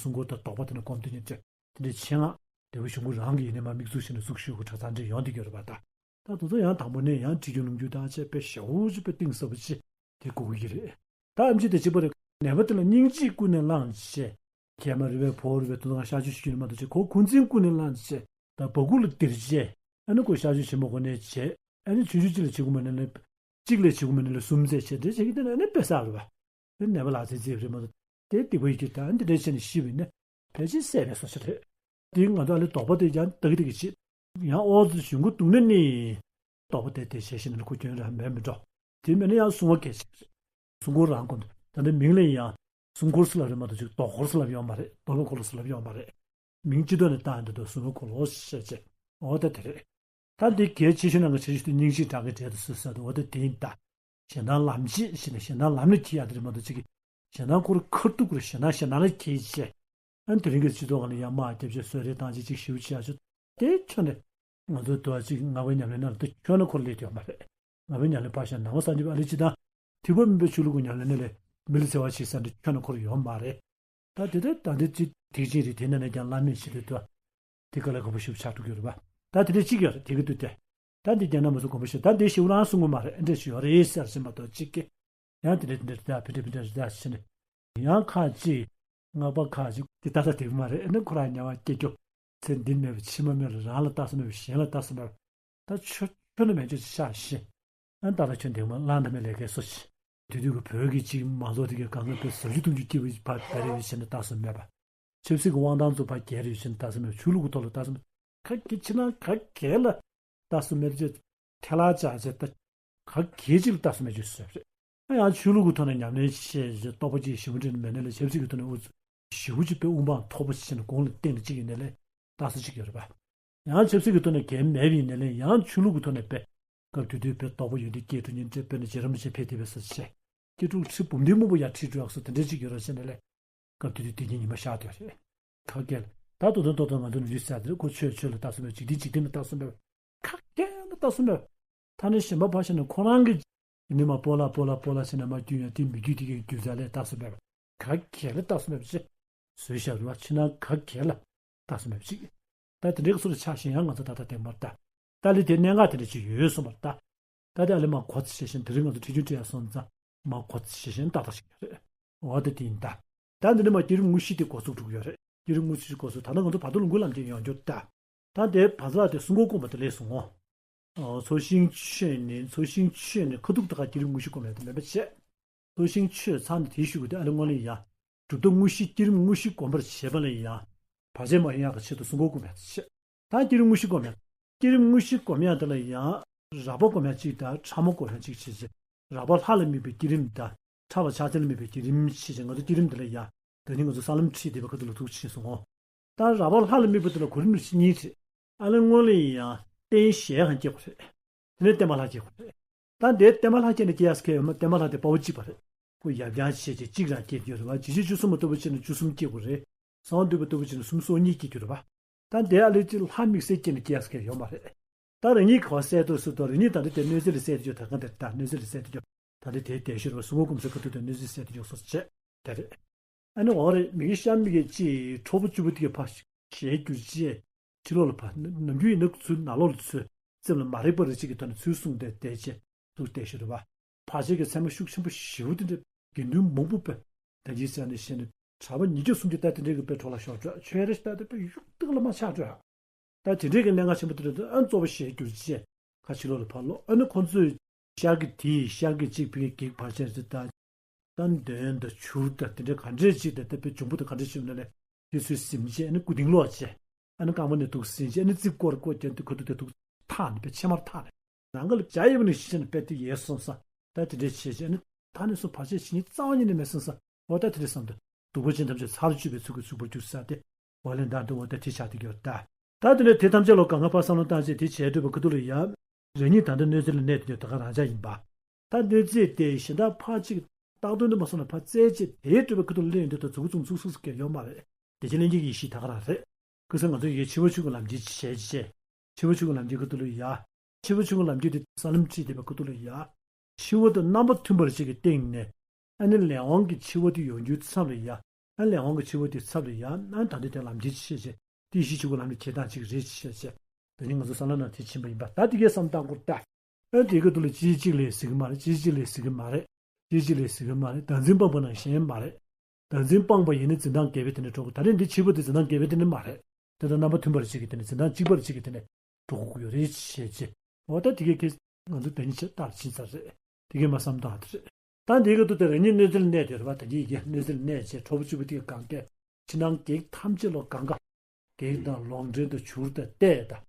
སྲུང་འཁོར་དང་དོགས་པ་དེ་ནས་སྒོམ་དུས་ཉིན་བཅས་དེ་འདྲའི་ཆེད་མངགས་དེ་བོ་གཞུང་གུ་རང་གི་ཡིན་ནས་མ་དམིགས་འཛུགས་བྱས་ནས་གཟུགས་ཞུ་གི་གྲྭ་ཚང་འདྲ་ཡོང་དེ་གི་རེད་པ་ད། ད་དེ་ཚོ་ཡང་དང་པོ་ནས་ཡང་བྲིས་རྒྱུ་ལུང་རྒྱུ་དང་བཅས་དཔེ་ཞེ་པོ་ཅིག་དཔེ་གཏིང་ཟབ་པོ་ཅིག་དེ་དགོས་ཀྱི་རེད། ད་ཨེམ་ཆི་དེ་གཅིག་པ་རེད། ནད་པ་དེ་ལ་སྙིང་རྗེ་ཀུན་ནས་བླངས་བྱས། ཁྱེད་མ་རེད་པས་བོར་བས་དོན་དང་གཤག་བཅོས་ཞུ་རྒྱུ་ནི་མ་གཏོགས་བྱས་ཁོ་འཁོན་འཛིན་ཀུན་ནས་བླངས་བྱས། ད་བ་ཀུ་ལ་འདིར་བྱས། ཨ་ནི་ཁོ་གཤག་བཅོས་བྱེད་མ་དགོས་ནས་བྱས། ཨ་ནི་ཆུང་ཆུང་གཅིག་ལ་བྱེད་དགོས་མ་ནི་ལ། གཅིག་ལ་བྱེད་དགོས་མ་ནི་ལ་གསུམ་ཚད་བྱས་འདྲ་བྱེད་ཀྱི་དེ་ནི་ཨ་ནི་དཔེ་བསགས་རེད་པ། དེ་ནད་པ་ལག་རྩལ་རྩེད་རེད་མ་གཏོགས་དེ་སྡིག་པ་ཡིད་ཀྱི་ད་འདི་འདྲ་བྱས་ནས་ཤི་བས་ནི་ཕལ་ཆེར་བསད་པའི་བཟོ་ཆ་རེད། དེ་ང་ཚོ་ཨ་ལེ་དོགས་པ་དེ་ཀྱང་ལྡག་ལྡག་གི་བྱེད། ཡང་ཨོ་ཙི་གཞུང་གི་འདུག་ན་ནི། དོགས་པ་དེ་དེ་བྱས་ཤེས་ན་ཁོ་སྐྱོན་རང་མེད་མི་འགྲོ། དེ་མེད་ན་ཡང་གསུང་བ་གལ་ཆེ་རེད། གསུང་འཁོར་རང་དགོས་འདུག་ད་ལྟ་མིང་ལ་ཡང་ སྲུང་འཁོར་ཟེར་ལབ་རེད་མ་གཏོགས་ཅིག་ལྡོག་འཁོར་ཟེར་ལབ་ཡོད་མ་རེད། རྡོ་ལ་འཁོར་ལོ་ཟེར་ལབ་ཡོད་མ་རེད། མིང་སྤྱི་ལྡོག་ནས་བཏགས་ཡོང་དུས་སྲུང་མའི་འཁོར་ལོ་ཞེས་བྱས། འོ་ད་དེ་རེད། ད་འདི་གལ་ཆེ་ཤོས་ནང་གི་ཆེ་ཤོས་དེ་སྙིང་རྗེའི་སྒྲ་གི་སྒྲས་དུ་གསོལ་ཟེར་དུས་འོ་ད་དེ་ཡིན་ད། ཞེ་སྡང་ལམ་བྱེད་ཞེས་ནས་ཞེ་སྡང་ལམ་ལ་འཁྱེར་ཡག་དེ་རེད་མ་གཏོགས་ཅིག་གི། ཞེ་སྡང་ཁོ་རང་ཁ་ཐུག་གི་རེད། ཞེ་སྡང་ཞེ་སྡང་ལ་འཁྱེར་བྱས། ཨ་ནི་དེ་རིང་གི་སྤྱི་ཚོགས་སྒང་ལ་ཡང་དམག་རྒྱབ་བྱས་གསོད་རེས་བཏང་བྱས་ཅིག་ཞེ་པོ་ཅིག་ཡག་ཤོས་དེ་ཁྱོན་ནས། ང་ཚོའི་དུ་བ་ཅིག་ལྔ་པའི་ཉམས་ལེན་ནང་ལ་དེ་ཁྱོན་ནས་ཁོ་རང་སླེབས་ཡོད་མ་རེད། ལྔ་པའི་ཉམས་ལེན་ཕར་བཞག་ནང་པ་སངས་རྒྱས་པའི་ཨ་ལི་སྤྱི་དང་། ཐེག་པ་དམན་པའི་ཆོས་ལུགས་ཀྱི་ཉམས་ལེན་ནང་ལས་མི་ལ་འཚེ་བ་བྱེད་ས་འདི་ཁྱོན་ནས་ཁོ་རང་ཡོད་མ་རེད། ད་དེ་ལྟར་ད་འདི་ཅི་ཐེག་ཆེན་རེད། དེ་ནས་ནས་ཀྱང་བླ་མེད་ཞིག་ཏུ་འདུག་དེ་ག་ལ་དགའ་པོ་ཞིག་ཆགས་འགྲོ་གི་ཡོད་རེད་པ། ད་དེ་འདྲ་གཅིག་ཡོད་རེད། དེ་གི་དུས་དེ། ད་འདི་རྒྱ་ནག་མི་ཚོ་དགོངས་པ་ཞིག་ད་འདི་ཞིག་རང་གསུང་གི་མ་རེད། འདྲ་ཞིག་ཡོད་རེད་ཟེར་ཞིག་མ་གཏོགས་གཅིག་གི། ཡང་དེ་འདྲ་དེ་འདྲ་རེད། ད་ཕི་འདྲ་ཕི་འདྲ་རེད་ད་ཟེར་ནས། ཡང་ཁ་ཅིག་སྔགས་པ་ཁ་ཅིག་དེ་ད་ལྟ་དེ་གི་མ་རེད། ཨ་ནི་ཁོ་རང་དམྱལ་བ་སྐྱེ་རྒྱུ། ཚེ་འདི་མེད་པ་ཕྱི་མ་མེད་ལ་རང་ལ་རྟགས་གསལ་མེད་པ་གཞན་ལ་རྟགས་གསལ་མེད་པ། ད་ཆོས་ཆོས་ནི་མེད་ཆོས་ཆགས་ཤིང་། ཨ་ནི་ད་ལྟ་ཁྱོད་འདེང་མ་བླངས་ད་མེད་ལས་ཀའི་སོ་ཆེ། དེ་དུས་ཀྱི་བོད་ཀྱི་གཅིག་མང་ཚོགས་དེ་གའི་གང་ག་བོད་ཟབ་ཆོས་གཏོང་རྒྱུ་སྐྱིད་པོ་ཕར་བེ་རེ་ཡོད་ཕྱིན་ན་རྟགས་གསལ་མེད་པ། ཆབ་སྲིད་ཀྱི་དབང་ཐང་ཚོ་ཕར་རྒྱལ་རེ་ཡོད་ཕྱིན་ན་རྟགས་གསལ་མེད་པ། ཆོས་ལུགས་ཀྱི་ཐོག་ལ་རྟགས་གསལ་མེད་པ། ག་གེ་ཕྱི་ནང་ག་གེ་ལ་རྟགས་གསལ་མེད་པ་ཅེས་ཐལ་ལ་བཅག་བྱས་ད། ག་གེ་གཅིག་ལ་རྟགས་གསལ་མེད་ཅེས་བཟོས་པ་རེད། ཨ་ཡང་ཆོས་ལུགས་ཀྱི་ཐོག་ནས་ཉམས་ལེན་བྱས་རྗེས་རྟོགས་པ་ཅིག་ཞེ་པོ་འདྲ་མེད་ནའི་ལས་ཆབ་སྲིད་ཀྱི་ཐོག་ནས་ཨུ་ཚུགས་ཞེ་པོ་ཅིག་དཔེ་དབུ་འཕང་མཐོ་པོ་ཞིག་བྱས་ནས་གོང་ལ་བཏེགས་ནས་ཅིག་ཡིན་ནའི་ལས་རྟགས་གསལ་ཅིག་ཡོད་རེད་པ། ཡང་ཆབ་སྲིད་ཀྱི་ཐོག་ནས་གལ་མེད་པ་ཡིན་ནའི་ལས་ཡང་ཆོས་ལུགས་ཀྱི་ཐོག་ནས་དཔེ་སྐབས་དེ་དུས་དཔེ་དོགས་པ་ཡོད་དེ་སྐྱེས་འགྲོ་ཉིན་དཔེར་ན་རྗེ་རིན་པོ་ཆེ་ཕེབས་བསྡད་པའི་ས་ཆ་བྱས། སྐྱེ་འགྲོ་ཁྲི་འབུམ་སྡེ་སྨུག་པོ་ཡར་ཁྲིད་འགྲོ་ཡག་སོགས་དེ་འདྲ་ཅིག་ཡོད་རེད་ཟེར་ནའི་ལས། སྐབས་དེ་དུས་དེ་ཉིད་ཉི་མ་ཤར་དུས་རེད། ག་གེ་ལ། ད་དོ་དོན་ཏོག་ཏོ་ང་ཚོ་ནི་ལུས་ཟེར་དེར་ཁོ་ཆོས་ཆོས་ལ་རྟགས་གསལ་མེད། འཇིག་རྟེན་འཇིག་རྟེན་ལ་རྟགས་གསལ་མེད། ག་གེ་ལ་རྟགས་གསལ་མེད། ད་ནི་གཞན་པ་ཕར་བཞག་ན་ཁོ་རང་གི་ཡིན་ནི་མ་སྤོ་ལགས་སྤོ་ལགས་སྤོ་ལགས་ཟེར་ན་མ་རྒྱུ་ཡང་དེ་མི་རྒྱུ་དེ་གའི་རྒྱུ་རྩ་ལས་རྟགས་གསལ་མེད་པ། ག་གེ་ལ་རྟགས་གསལ་མེད་པ་ཅིག་བཟོས་བཞག་རེད་པ། ཕྱི་ནང་ག་གེ་ལ་རྟགས་གསལ་མེད་པ་ཅིག་ད་དེ་འདྲའི་སོ་སོར་ཆགས་ཤིང་ཡང་ང་ཚོ་ད་ལྟ་དེ་མར་ལྟ། ད་ལི་དེ་གནད་འགག་དེ་འདྲ་ཅིག་ཡོད་སོང་བར་ལྟ། ད་དེ་ཨ་ལི་མ་གོ་ཚ་བྱས་ཤིང་དེ་རིང་ང་ཚོ་ཁྲིད་རྒྱུན་ཁྲིད་ཡ་སོང་ཙང་མ་གོ་ཚ་བྱས་ཤིང་ཏག་ཏག་ཞིག་ཡོད་རེད། འོ་ད་དེ་ཡིན་ད། ད་འདི་ནས་མ་བསྐྱེད་རིམ་དངོས་གཞི་དེ་འགོ་ཚུགས་འགྲོ་གི་ཡོད་རེད། བསྐྱེད་རིམ་དངོས་གཞི་འགོ་ཚུགས། ད་ནི་ང་ཚོ་བར་དོ་ལོངས་སྐུའི་ལམ་ཁྱེར་ཡོང་རྒྱུ་ད། ད་དེ་བར་ཚ་དེ་སྲུང་འཁོར་བསྐོར་བ་དེ་ལས་སོང་ངོ་། ཨོ། ཚོགས་ཞིང་མཆོད་ནས་ཚོགས་ཞིང་མཆོད་ནས་ཁ་ཐུག་ད་ག་བསྐྱེད་རིམ་དངོས་གཞི་སྒོམ་ཡ་དེ་མེད་པ་བྱས། ཚོགས་ཞིང་མཆོད་ཚར་ནས་དེའི་གཞུག་གུ་དེ་ཨ་ལེ་སྔོན་ལ་ཡ། གྲུབ་མཐའ་དངོས་གཞི་བསྐྱེད་རིམ་དངོས་གཞི་སྒོམ་པར་བྱེད་པ་ལ་ཡ། བར་ཆད་མ་ཡོང་ཡག་གི་ཆེད་དུ་སྲུང་འཁོར་སྒོམ་ཡ་དེ་བྱས། ད་བསྐྱེད་རིམ་དངོས་གཞི་སྒོམ་ཡ། བསྐྱེད་རིམ་དངོས་གཞི་སྒོམ་ཡ་དེ་ལ་ཡ། རགས་པ་སྒོམ་ཡ་གཅིག་དང་ཕྲ་མོ་སྒོམ་ཡ་གཅིག་བྱས་རྗེས། རགས་པ་ལྷ་ལ་དམིགས་པའི་བསྐྱེད་རིམ་དང་། ཕྲ་བ་ཕྱག་འཚལ་ལ་དམིགས་པའི་བསྐྱེད་རིམ་བྱས་རྗེས་ང་ཚོ་བསྐྱེད་རིམ་དེ་ལ་ཡ། ད་ནི་ང་ཚོ་ས་ལམ་ཁྲིད་བསྡད་པའི་ཁ་ཐུག་ལ་ཐུགས་ཆེན་སོང་ངོ་། ད་རགས་པ་ལྷ་ལ་དམིགས་པ་དེ་ལ་གོ་རིམ་ནི་གཉིས་རེད། ཨ་ལེ་སྔོན་ལ་ཡིན་ཡང་རྟེན་གཞལ་ཡས་ཁང་བསྐྱེད་དགོས་རེད། དེ་ནས་བརྟན་མ་ལྷ་བསྐྱེད་དགོས་རེད། ད་འདིར་བརྟན་མ་ལྷ་བསྐྱེད་ནས་སྐྱེ་ཡག་སྐལ་ཡོད་མ། བརྟན་མ་ལྷ་དེ་དཔའ་བོ་གཅིག་པ་རེད། ཁོ་ཡབ་རྐྱང་བྱས་རྗེས་གཅིག་རང་སྐྱེ་རྒྱུ་རེད་བ། ཇི་ཕྱི་བཅུ་གསུམ་པ་ལྟ་བུ་བྱས་ན་བཅུ་གསུམ་སྐྱེ་དགོས་རེད། གསང་བ་འདུས་པ་ལྟ་བུ་བྱས་ན་སུམ་ཅུ་སོ་གཉིས་སྐྱེ་རྒྱུ་རེད་བ། ད་འདིར་ཨ་ལེ་གཅིག་ལྷ་དམིགས་བསལ་བསྐྱེད་ནས་སྐྱེ་ཡག་སྐལ་ཡོད་མ་རེད། ད་རང་ཉིད་ག་བ་གསལ་ཐུབ་སུ་དོ་རང་ཉིད་ད་འདི་དེ་གནོད་འཚེ་ལས་གསལ་ཐུབ་རྒྱུ་ད་གང་དེ་ད་གནོད་འཚེ་ལས་གསལ་ཐུབ་རྒྱུ་ད་འདི་དེའི་དལ་ཤོར་བ་སྲུང་འཁོར་སྒོམ་སའི་ཁ་ཐུག་དེ་གནོད་འཚེ་གསལ་ཐུབ་རྒྱུ་སོ་སོ་བྱས་དེ་རེད། ཨ་ནི་འོ་རེད། མི་དགེ་ཤར་མི་དགེ་ཅེས་ཁྲོ་བོ་བཅུ་པོ་དེ་ག་ཕར་ཞལ་བསྒྱུར་རྗེས་ཕྱི་ལོགས་ལ་ཕར་ནམ་རྒྱུན་ཡིན་ན་ཚུར་ནང་ལོགས་ལ་ཚུར་སེམས་ལ་མ་རིག་པ་རེ་གཅིག་གི་ཐོག་ནས་ཚུར་གསུངས་ཏེ་བསྡད་བྱས་ཚུར་བསྡད་ཤོར་རེད་བ། བར་ཆད་ཀྱི་མཚན་མ་ཤུགས་ཆེན་པོ་ཞེ་པོ་དེ་འདྲ་དགེ་འདུན་མང་པོ་དཔེ་ད་ཅི་ཟེར་ནས་བཤད་ནས་གྲྭ་པ་ཉིས་བརྒྱ་སུམ་བརྒྱ་ད་དེ་འདྲའི་གི་དཔེ་འཕྲོ་བརླག་ཤོར་འགྲོ། ཆོས་རེ་ཞིག་ད་དེ་དཔེ་གཡུག་སྟེགས་ལ་མ་ཆགས་འགྲོ། ད་དེ་འདྲའི་གི་གནད་འགག་ཆེན་པོ་དེ་འདྲ་ཨ་གཙོ་བོ་ཞལ་བསྒྱུར་རྗེས་ཁ་ཕྱི་ལོགས་ལ་ཕར་ལོག་ཨ་ནི་ཁོང་ཚོས་ཤར་གི་དེའི་ཤར་གི་གཅིག་བི་གེགས་བར་ཆད་རེད་ད། ད་འདོན་དང་བྱུར་དང་དེ་འདྲའི་ག་འདྲས་ཅིག་དང་དེ་དཔེ་འབྱུང་པོ་དང་ག་འདྲས་ཅིག་ཡོད་ན་ལས་དེ་ཚོའི་གཟིམ་རྗེས་ཨ་ནི་སྐུ་དིང་ལོག་བྱས། ཨ་ནི་རྐང་པ་ནས་དུག་ཟིན་བྱས་ཨ་ནི་རྩིབ་སྐོར་སྐོར་བརྒྱབ་དུས་ཁ་ཐུག་དེ་དུག་ཐག་ནས་དཔེ་ཕྱེ་མར་ཐག་ནས་ནང་ག་ལ་བྱ་ཡོད་པ་ནས་ཤི་ཤི་ནས་དཔེ་དེ་ཡལ་སོང་ས། ད་དེ་འདྲས་བྱས་བྱས་ཨ་ནི་ད་ནས་སོང་བར་ཆད་བྱེད་ཉིན་རྩ་བ་ཉིད་ནས་མེད་སོང་ས། འོ་ད་དེ་འདྲས་བསམ་དུས་གདུག་པ་ཅན་ཐམས་ཅད་ཚར་གཅོད་པའི་ཚུལ་གྱིས་ཚུགས་པར་གྱུར་ས་དེ། འོ་ལེན་དང་དུ་འོ་ད་དེ་ཆགས་དེ་གྱུར་ད། ད་དེ་ནས་དེ་ཐམས་ཅད་ལ་གང་ག་ཕར་བསམ་བློ་བཏང་བྱས་དེ་བྱས་སྤྲོས་པའི་ཁ་ཐུག་ལ་ཡ། རང་ཉིད་ད་ལྟ་གནོད་འཚེ་ལ་གནས་དེ་ད་ག་རང་ཅག་ཡིན་པ། ད་གནོད་འཚེ་དེ་གཞན་དག་ཕར་གཅིག་བཏགས་དོན་དུ་མ་སོང་ན་ཕར་བཙལ་བྱས་དེའི་སྤྲོས་པའི་ཁ་ཐུག་ལ་སླེབས་ཡོང་དུས་ད་ཚུགས་ཚུགས་ཚུགས་ཚུགས་ཀྱི་ཡོད་མ་རེད། བདེ་ཆེན་ལྷན་སྐྱེས་ཀྱི་ཡེ་ཤེས་ད་ག་རང་རེད། ཁ་སང་ང་ཚོ་ཡི་གེ་འཆི་བ་ཆོས་ཀྱི་ལམ་འཁྱེར་བྱས་བྱས། འཆི་བ་ཆོས་ཀྱི་ལམ་འཁྱེར་ཁ་ཐུག་ལ་ཡ། འཆི་བ་ཆོས་ཀྱི་ལམ་འཁྱེར་དེ་ས་ལམ་ཁྲིད་བསྡད་པའི་ཁ་ཐུག་ལ་ཡ། འཆི་བ་དང་རྣམ་པ་མཐུན་པར་བྱེད་ཀྱི་སྟེང་ནས། ཨ་ནི་ལས་དབང་གི་འཆི་བ་དེ་ཡོང་རྒྱུའི་ཚབ་ལ་ཡ། ཨ་ནི་ལས་དབང་གི་འཆི་བ་དེའི་ཚབ་ལ་ཡ། ཨ་ནི་ད་ལྟའི་དེ་ལམ་འཁྱེར་ཤེས་བྱས་དེ་གཞི་ཆོས་ཀྱི་ལམ་ལ་འཁྱེར་སྟངས་གཅིག་རེད་ཤེས་བྱས། དེ་ནི་ང་ཚོ་ས་ལམ་ནང་དེ་ཕྱིན་པ་ཡིན་པ་ད་དེ་གའི་བསམ་སྟངས་སྐོར་ལྟ། ཨ་ནི་དེ་ག་དུ་ལ་ཅིའི་གཅིག་ལས་ཟིན་གི་མ་རེད། ཅིའི་གཅིག་ལས་ཟིན་གི་མ་རེད། ཅིའི་གཅིག་ལས་ཟིན་གི་མ་རེད། བདག་འཛིན་སྤངས་པ་ནང་གཞན་མ་རེད། བདག་འཛིན་སྤངས་པ་ཡིན་ན་འཛིན་སྟངས་བརྒྱད་པའི་དེ་ནས་འགྲོ་དགོས། ད་རེས་འདི་འཆི་བ་དེ་འཛིན་སྟངས་བརྒྱད་པའི་དེ་ནས་མ་རེད། དེ་དང་རྣམ་པ་མཐུན་པར་བྱེད་ཀྱི་དེ་ནས་འཛིན་སྟངས་གཅིག་པར་བྱེད་ཀྱི་དེ་ནས་འགྲོ་དགོས་ཀྱི་ཡོད་རེད་ཞེས་བྱས། འོ་ད་དེ་གའི་གེ་ང་ཚོ་ད་ནི་ཆེ་ལྟར་ཕྱིན་ཚར་རེད། དེ་གའི་མ་བསམ་སྟངས་དེ་རེད། ད་འདིའི་ག་དུ་དེ་རང་ཉིད་གནོད་འཚེ་ལ་གནས་དེ་རེད་པ། ད་གིན་ཡི་གེ་གནོད་འཚེ་ལ་གནས་བྱས་ཁྲོ་བོ་བཅུ་པོ་དེ་གའི་གང་གས་ཕྱི་ནང་གེགས་ཐམས་ཅད་ལོ་གང་ག་གེགས་དང་ལོག་འདྲེན་དང་བྱུར་དང་ལྟས་དང་།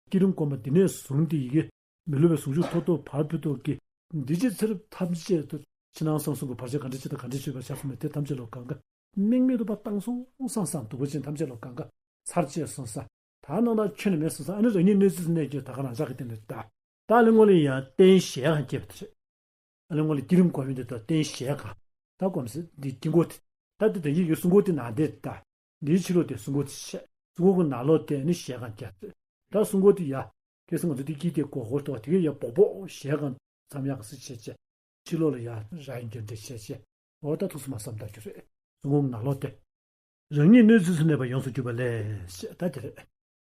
བསྐྱེད་རིམ་སྒོམ་པ་འདི་ནས་བཟུང་སྟེ་ཡི་གེ་མི་སླུ་བའི་ཟུང་འཇུག་ཐོབ་ཐོབ་བར་ཕུད་ཐོག་གི་འདི་ཕྱི་ཚེ་རབས་ཐམས་ཅད་དུ་ ཕྱི་ནང་གསང་གསུམ་གྱི་བར་ཆད་ག་འདྲ་ཅིག་དང་ག་འདྲ་ཅིག་ཡོད་པ་ཆ་ཚང་མ་དེ་ཐམས་ཅད་ལོ་གང་ག་དམིགས་མེད་དུ་ཕར་བཏང་སོང་བསམ་བསམ། སྡུག་པ་ཅན་ཐམས་ཅད་ལོ་གང་ག་ཚར་བཅད་སོང་ས། ད་སྣང་དག་ཁྱོན་ནས་མེད་སོང་ས། ཨ་ནི་རང་ཉིད་གནོད་འཚེ་སུ་གནས་ཀྱི་ད་ག་རང་ཅག་གི་སྟེང་ནས་ད། ད་ཨ་ལི་སྔོན་ལ་ཡང་རྟེན་བཞེས་གང་སྐྱེས་པ་དེ་རེད། ཨ་ལི་སྔོན་ལ་བསྐྱེད་རིམ་སྒོམ་ཡོང་དུས་ད་རྟེན་བཞེས་གང་། ད་སྒོམ་ཟེར་འདི་དཀྱིལ་འཁོར་དེ། ད་འདི་ད་ཡིག་ཡོད་སྲུང་འཁོར་དེ་ནང་བསྡད་ད། འདིའི་ཕྱི་ལོགས་དེ་སྲུང་འཁོར་དེ་བཤད། སྲུང་འཁོར་གྱི་ནང་ལོགས་དེ་ནི་བཞེས་གང་སྐྱེས་ད། ད་སྲུང་འཁོར་དེ་ཡ། ཁ་སང་ང་ཚོ་འདི་དཀྱིལ་དེ་སྒོར་སྒོར་ཐོགས་དེ་གའི་ཡ་སྦོག་སྦོག་བཞེས་གང་མཚམས་ཡག་ག་སེ་བྱས་བྱས། ཕྱི་ལོགས་ལ་ཡ་ར་ཡིན་རྒྱུ་འདྲ་བྱས་བྱས། འོ་ད་ཐུགས་སུ་མ་བསམ་ད་རྒྱུ་རེད། སྲུང་འཁོར་གྱི་ནང་ལོགས་དེ། རང་ཉིད་གནོད་འཚེ་སུ་གནས་པ་ཡོངས་སུ་གྱུར་པ་ལས་ཞེས་ད་དེ་རེད།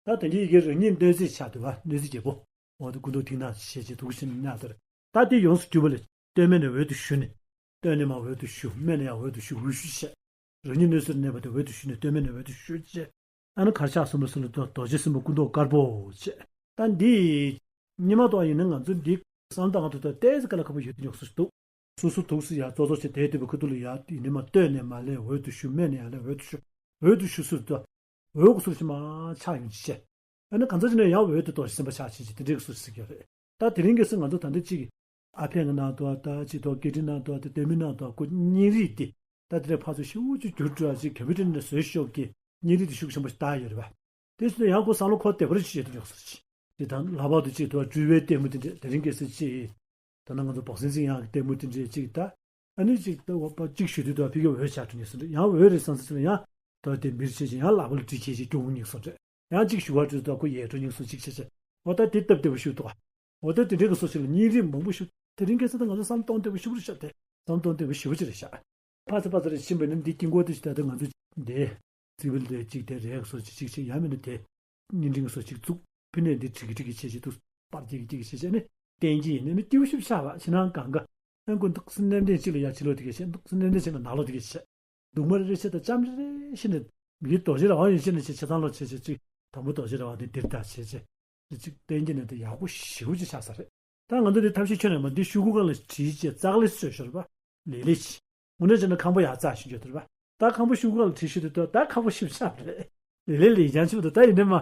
ད་དེ་འདྲའི་ཡི་གེ་རང་ཉིད་གནོད་འཚེ་ཆགས་འདུག་བ། གནོད་འཚེ་རྒྱལ་པོ། འོ་དེ་སྐུ་མདོག་མཐིང་ནག་ཞེས་བྱས་དུག་ཤིང་ནག་དེར། ད་དེ་ཡོངས་སུ་གྱུར་པ་ལས་སྟོད་སྨད་ནས་འོད་དུ་ཞུ་ནས། སྟོད་ནས་མར་འོད་དུ་ཞུ། སྨད་ནས་ཡང་འོད་དུ་ཞུ། འོད་ཞུ་བྱས། རང་ཉིད་གནོད་འཚེར་གནས་པ་དེ་འོད་དུ་ཞུ་ནས་སྟོད་སྨད་ནས་འོད་དུ་ཞུ་བྱས། ཨ་ནི་གར་ཆགས་སོང་བ་སུ་ལ་རྡོ་རྗེ་སྲིན་པོ་སྐུ་མདོག་དཀར་པོ་བྱས། ད་འདི། སྔོན་མ་དང་ཡིན་ན་ང་ཚོ་འདི་བསམ་བློ་བཏང་དུས་ད་ཏོག་ཙམ་དཀའ་ལས་ཁག་པོ་ཡོད་དུ་ཡོང་སྲིད་འདུག་སོ་སོ་ཐུགས་སུ་ཡ་གཙོ་གཙོ་བྱས་བསྡད་དུས་པའི་ཁ་ཐུག་ལ་ཡ་ཡིན་ནི་མ་སྟོད་ནས་མར་ལས་འོད་དུ་ཞུ། སྨད་ནས་ཡར་ལས་འོད་དུ་ཞུ། འོད་དུ་ཞུ་སྲིད་དུ། འོད་ཀྱི་ཚུལ་ཞིག་མར་ཆགས་ཡོང་ཅི་བྱས། ཨ་ནི་གང་ཚ་ཅི་ནས་ཡང་འོད་དུ་རྡོ་རྗེ་སེམས་དཔའ་ཆགས་ཅི་བྱས་དེ་འདྲའི་ཚུལ་ཞིག་ཡོད་རེད། ད་དེ་རིང་གི་སེམས་ང་ཚོ་ད་འདི་གཅིག་ཨ་ཕའི་ནང་དུ་ད་ཅིག་ཐོག་སྐད་འཕྲིན་ནང་དུ་ད་ལྟད་མོའི་ནང་དུ་ཁོ་སྙིང་རིགས་དེ་ད་དེ་འདྲའི་ཕར་ཚུར་ཤུགས་ཀྱིས་བསྒྱུར་འགྲོ་ཅིག་གམ་པུ་ཊར་ནས་བཟོས་ཤོག་གི་སྙིང་རིགས་དེ་ཤུགས་ཆེན་པོ་ཞིག་བཏགས་ཡོད་རེད་པ། དེ་བཞིན་དུ་ཡང་ཁོ་བསམ་བློ་འཁོར་བདེ་བར་བྱེད་དུ་ཡོང་ཟེར་ཅིག་དེ་དང་ལྷག་པར་དུ་ཅིག་ཐོག་སྤྲུལ་པའི་ལྟད་མོ་དེ་འདྲས་དེ་རིང་ཁ་སང་ཅིག་ད་ནང་ང་ཚོ་བོགས་སིང་སིང་ཡང་གི་ལྟད་མོ་དེ་འདྲས་ཅིག་ད། ཨ་ནི་ཅིག་ད་འོ་པ་གཅིག་ཞུ་དུས་ད་ཕ་གི་འོད་ཆགས་འགྲོ་ཉེན་སོང་རེད། ཡང་འོད་རེད་བསམ་ཚུལ་ཡང་ད་དེ་མིར་བྱེད་ཅིག་ཡང་ལག་པ་ལ་གྲི་བྱེད་ཅིག་སྐྱོ་བོ་ཉེན་སོང་རེད། ཡང་གཅིག་ཞུ་བ་དུས་ད་ཁོ་ཡལ་འགྲོ་ཉེན་སོང་ཅིག་བྱེད་ཅིག་འོ་ད་དེ་སྟབས་བདེ་བོ་ཞུ་འདུག་འོ་ད་དེ་འདྲའི་གི་སོ་ཞིག་ལ་སྙིང་རིགས་མང་པོ་ཞུ། དེ་རིང་ཁ་སང་ད་ང་ཚོ་བསམ་གཏོང་བདེ་བོ་ཞུ་བ་རེད་ཤག་དེ་བསམ་གཏོང་བདེ་བོ་ཞུ་བ་ཅིག་རེད་ཤག་ཕ་ཚ་ཕ་ཚ་རེ་ཕྱིན་པ་ནི་འདི་དཀྱིལ་འཁོར་དེ་ཞིག་ད་ལྟ་ང་ཚོ་འདི་རྩིག་པ་ལས་གཅིག་དེ་རེག་སོ་ཅིག་ཅིག་ཅིག་ཡང་མིན་ན་དེ་བརྙན་འཕྲིན་སོ་ཅིག་བཙུགས་ཕི་ནས་འདི་ཁྲིག་གི་ཁྲིག་གི་བྱེད་ཅིག་འདུག་པར་རྒྱག་གི་རྒྱག་གི་བྱེད་ཅིག་ནི་བསྟན་གྱི་ཡིན་ནི་ནི་སྐྱིད་པོ་ཞིག་ཆགས་ལ་ཕྱི་ནང་གང་ག་ཨན་ཀུན་ཏུག་སེ་ནན་ཏན་ཅིག་ལ་ཡ་ཕྱི་ལོགས་དེ་ག་བྱེད་ཏུག་སེ་ནན་ཏན་ཅིག་ལ་ནང་ལོགས་དེ་ག་བྱེད། སྡུག་མ་རེ་རེ་བྱེད་དང་ལྕམ་རེ་རེ་བྱེད་ནས་མི་གི་རྡོ་རྗེ་ར་བ་ཡོད་བྱེད་ནས་བྱེད་ཆ་ཚང་ལོག་བྱེད་བྱེད་ཅིག་དང་པོ་རྡོ་རྗེ་ར་བ་དེ་འདིར་ད་བྱེད་བྱེད་ཅིག་བསྟན་གྱི་ནི་དེ་ཡག་པོ་ཞེ་པོ་ཅིག་ཆགས་ས་རེད། ད་ང་ཚོ་འདི་ཐབས་ཤེས་ཁྱོན་ནས་མ་འདི་ཤུ་གུ་གང་ལ་བྲིས་བྱས་ཙག་ལེ་བཟོས་ཤོར་བ། ལེ་ལེ་བྱེད། དངོས་གནས་བྱས་ན་ཁང་པ་ཡག་རྩ་ཞིག་ཡོད་དེ་རེད་པ། ད་ཁང་པ་ཤུ་གུ་གང་ལ་བྲིས་ཤོར་དུས་ད་ད་ཁང་པ་ཤུ་ཆགས་རེད། ལེ་ལེ་ལེ་ཡང་ཆེ་བ་དུ་ད་ཡིན་ནས་མ་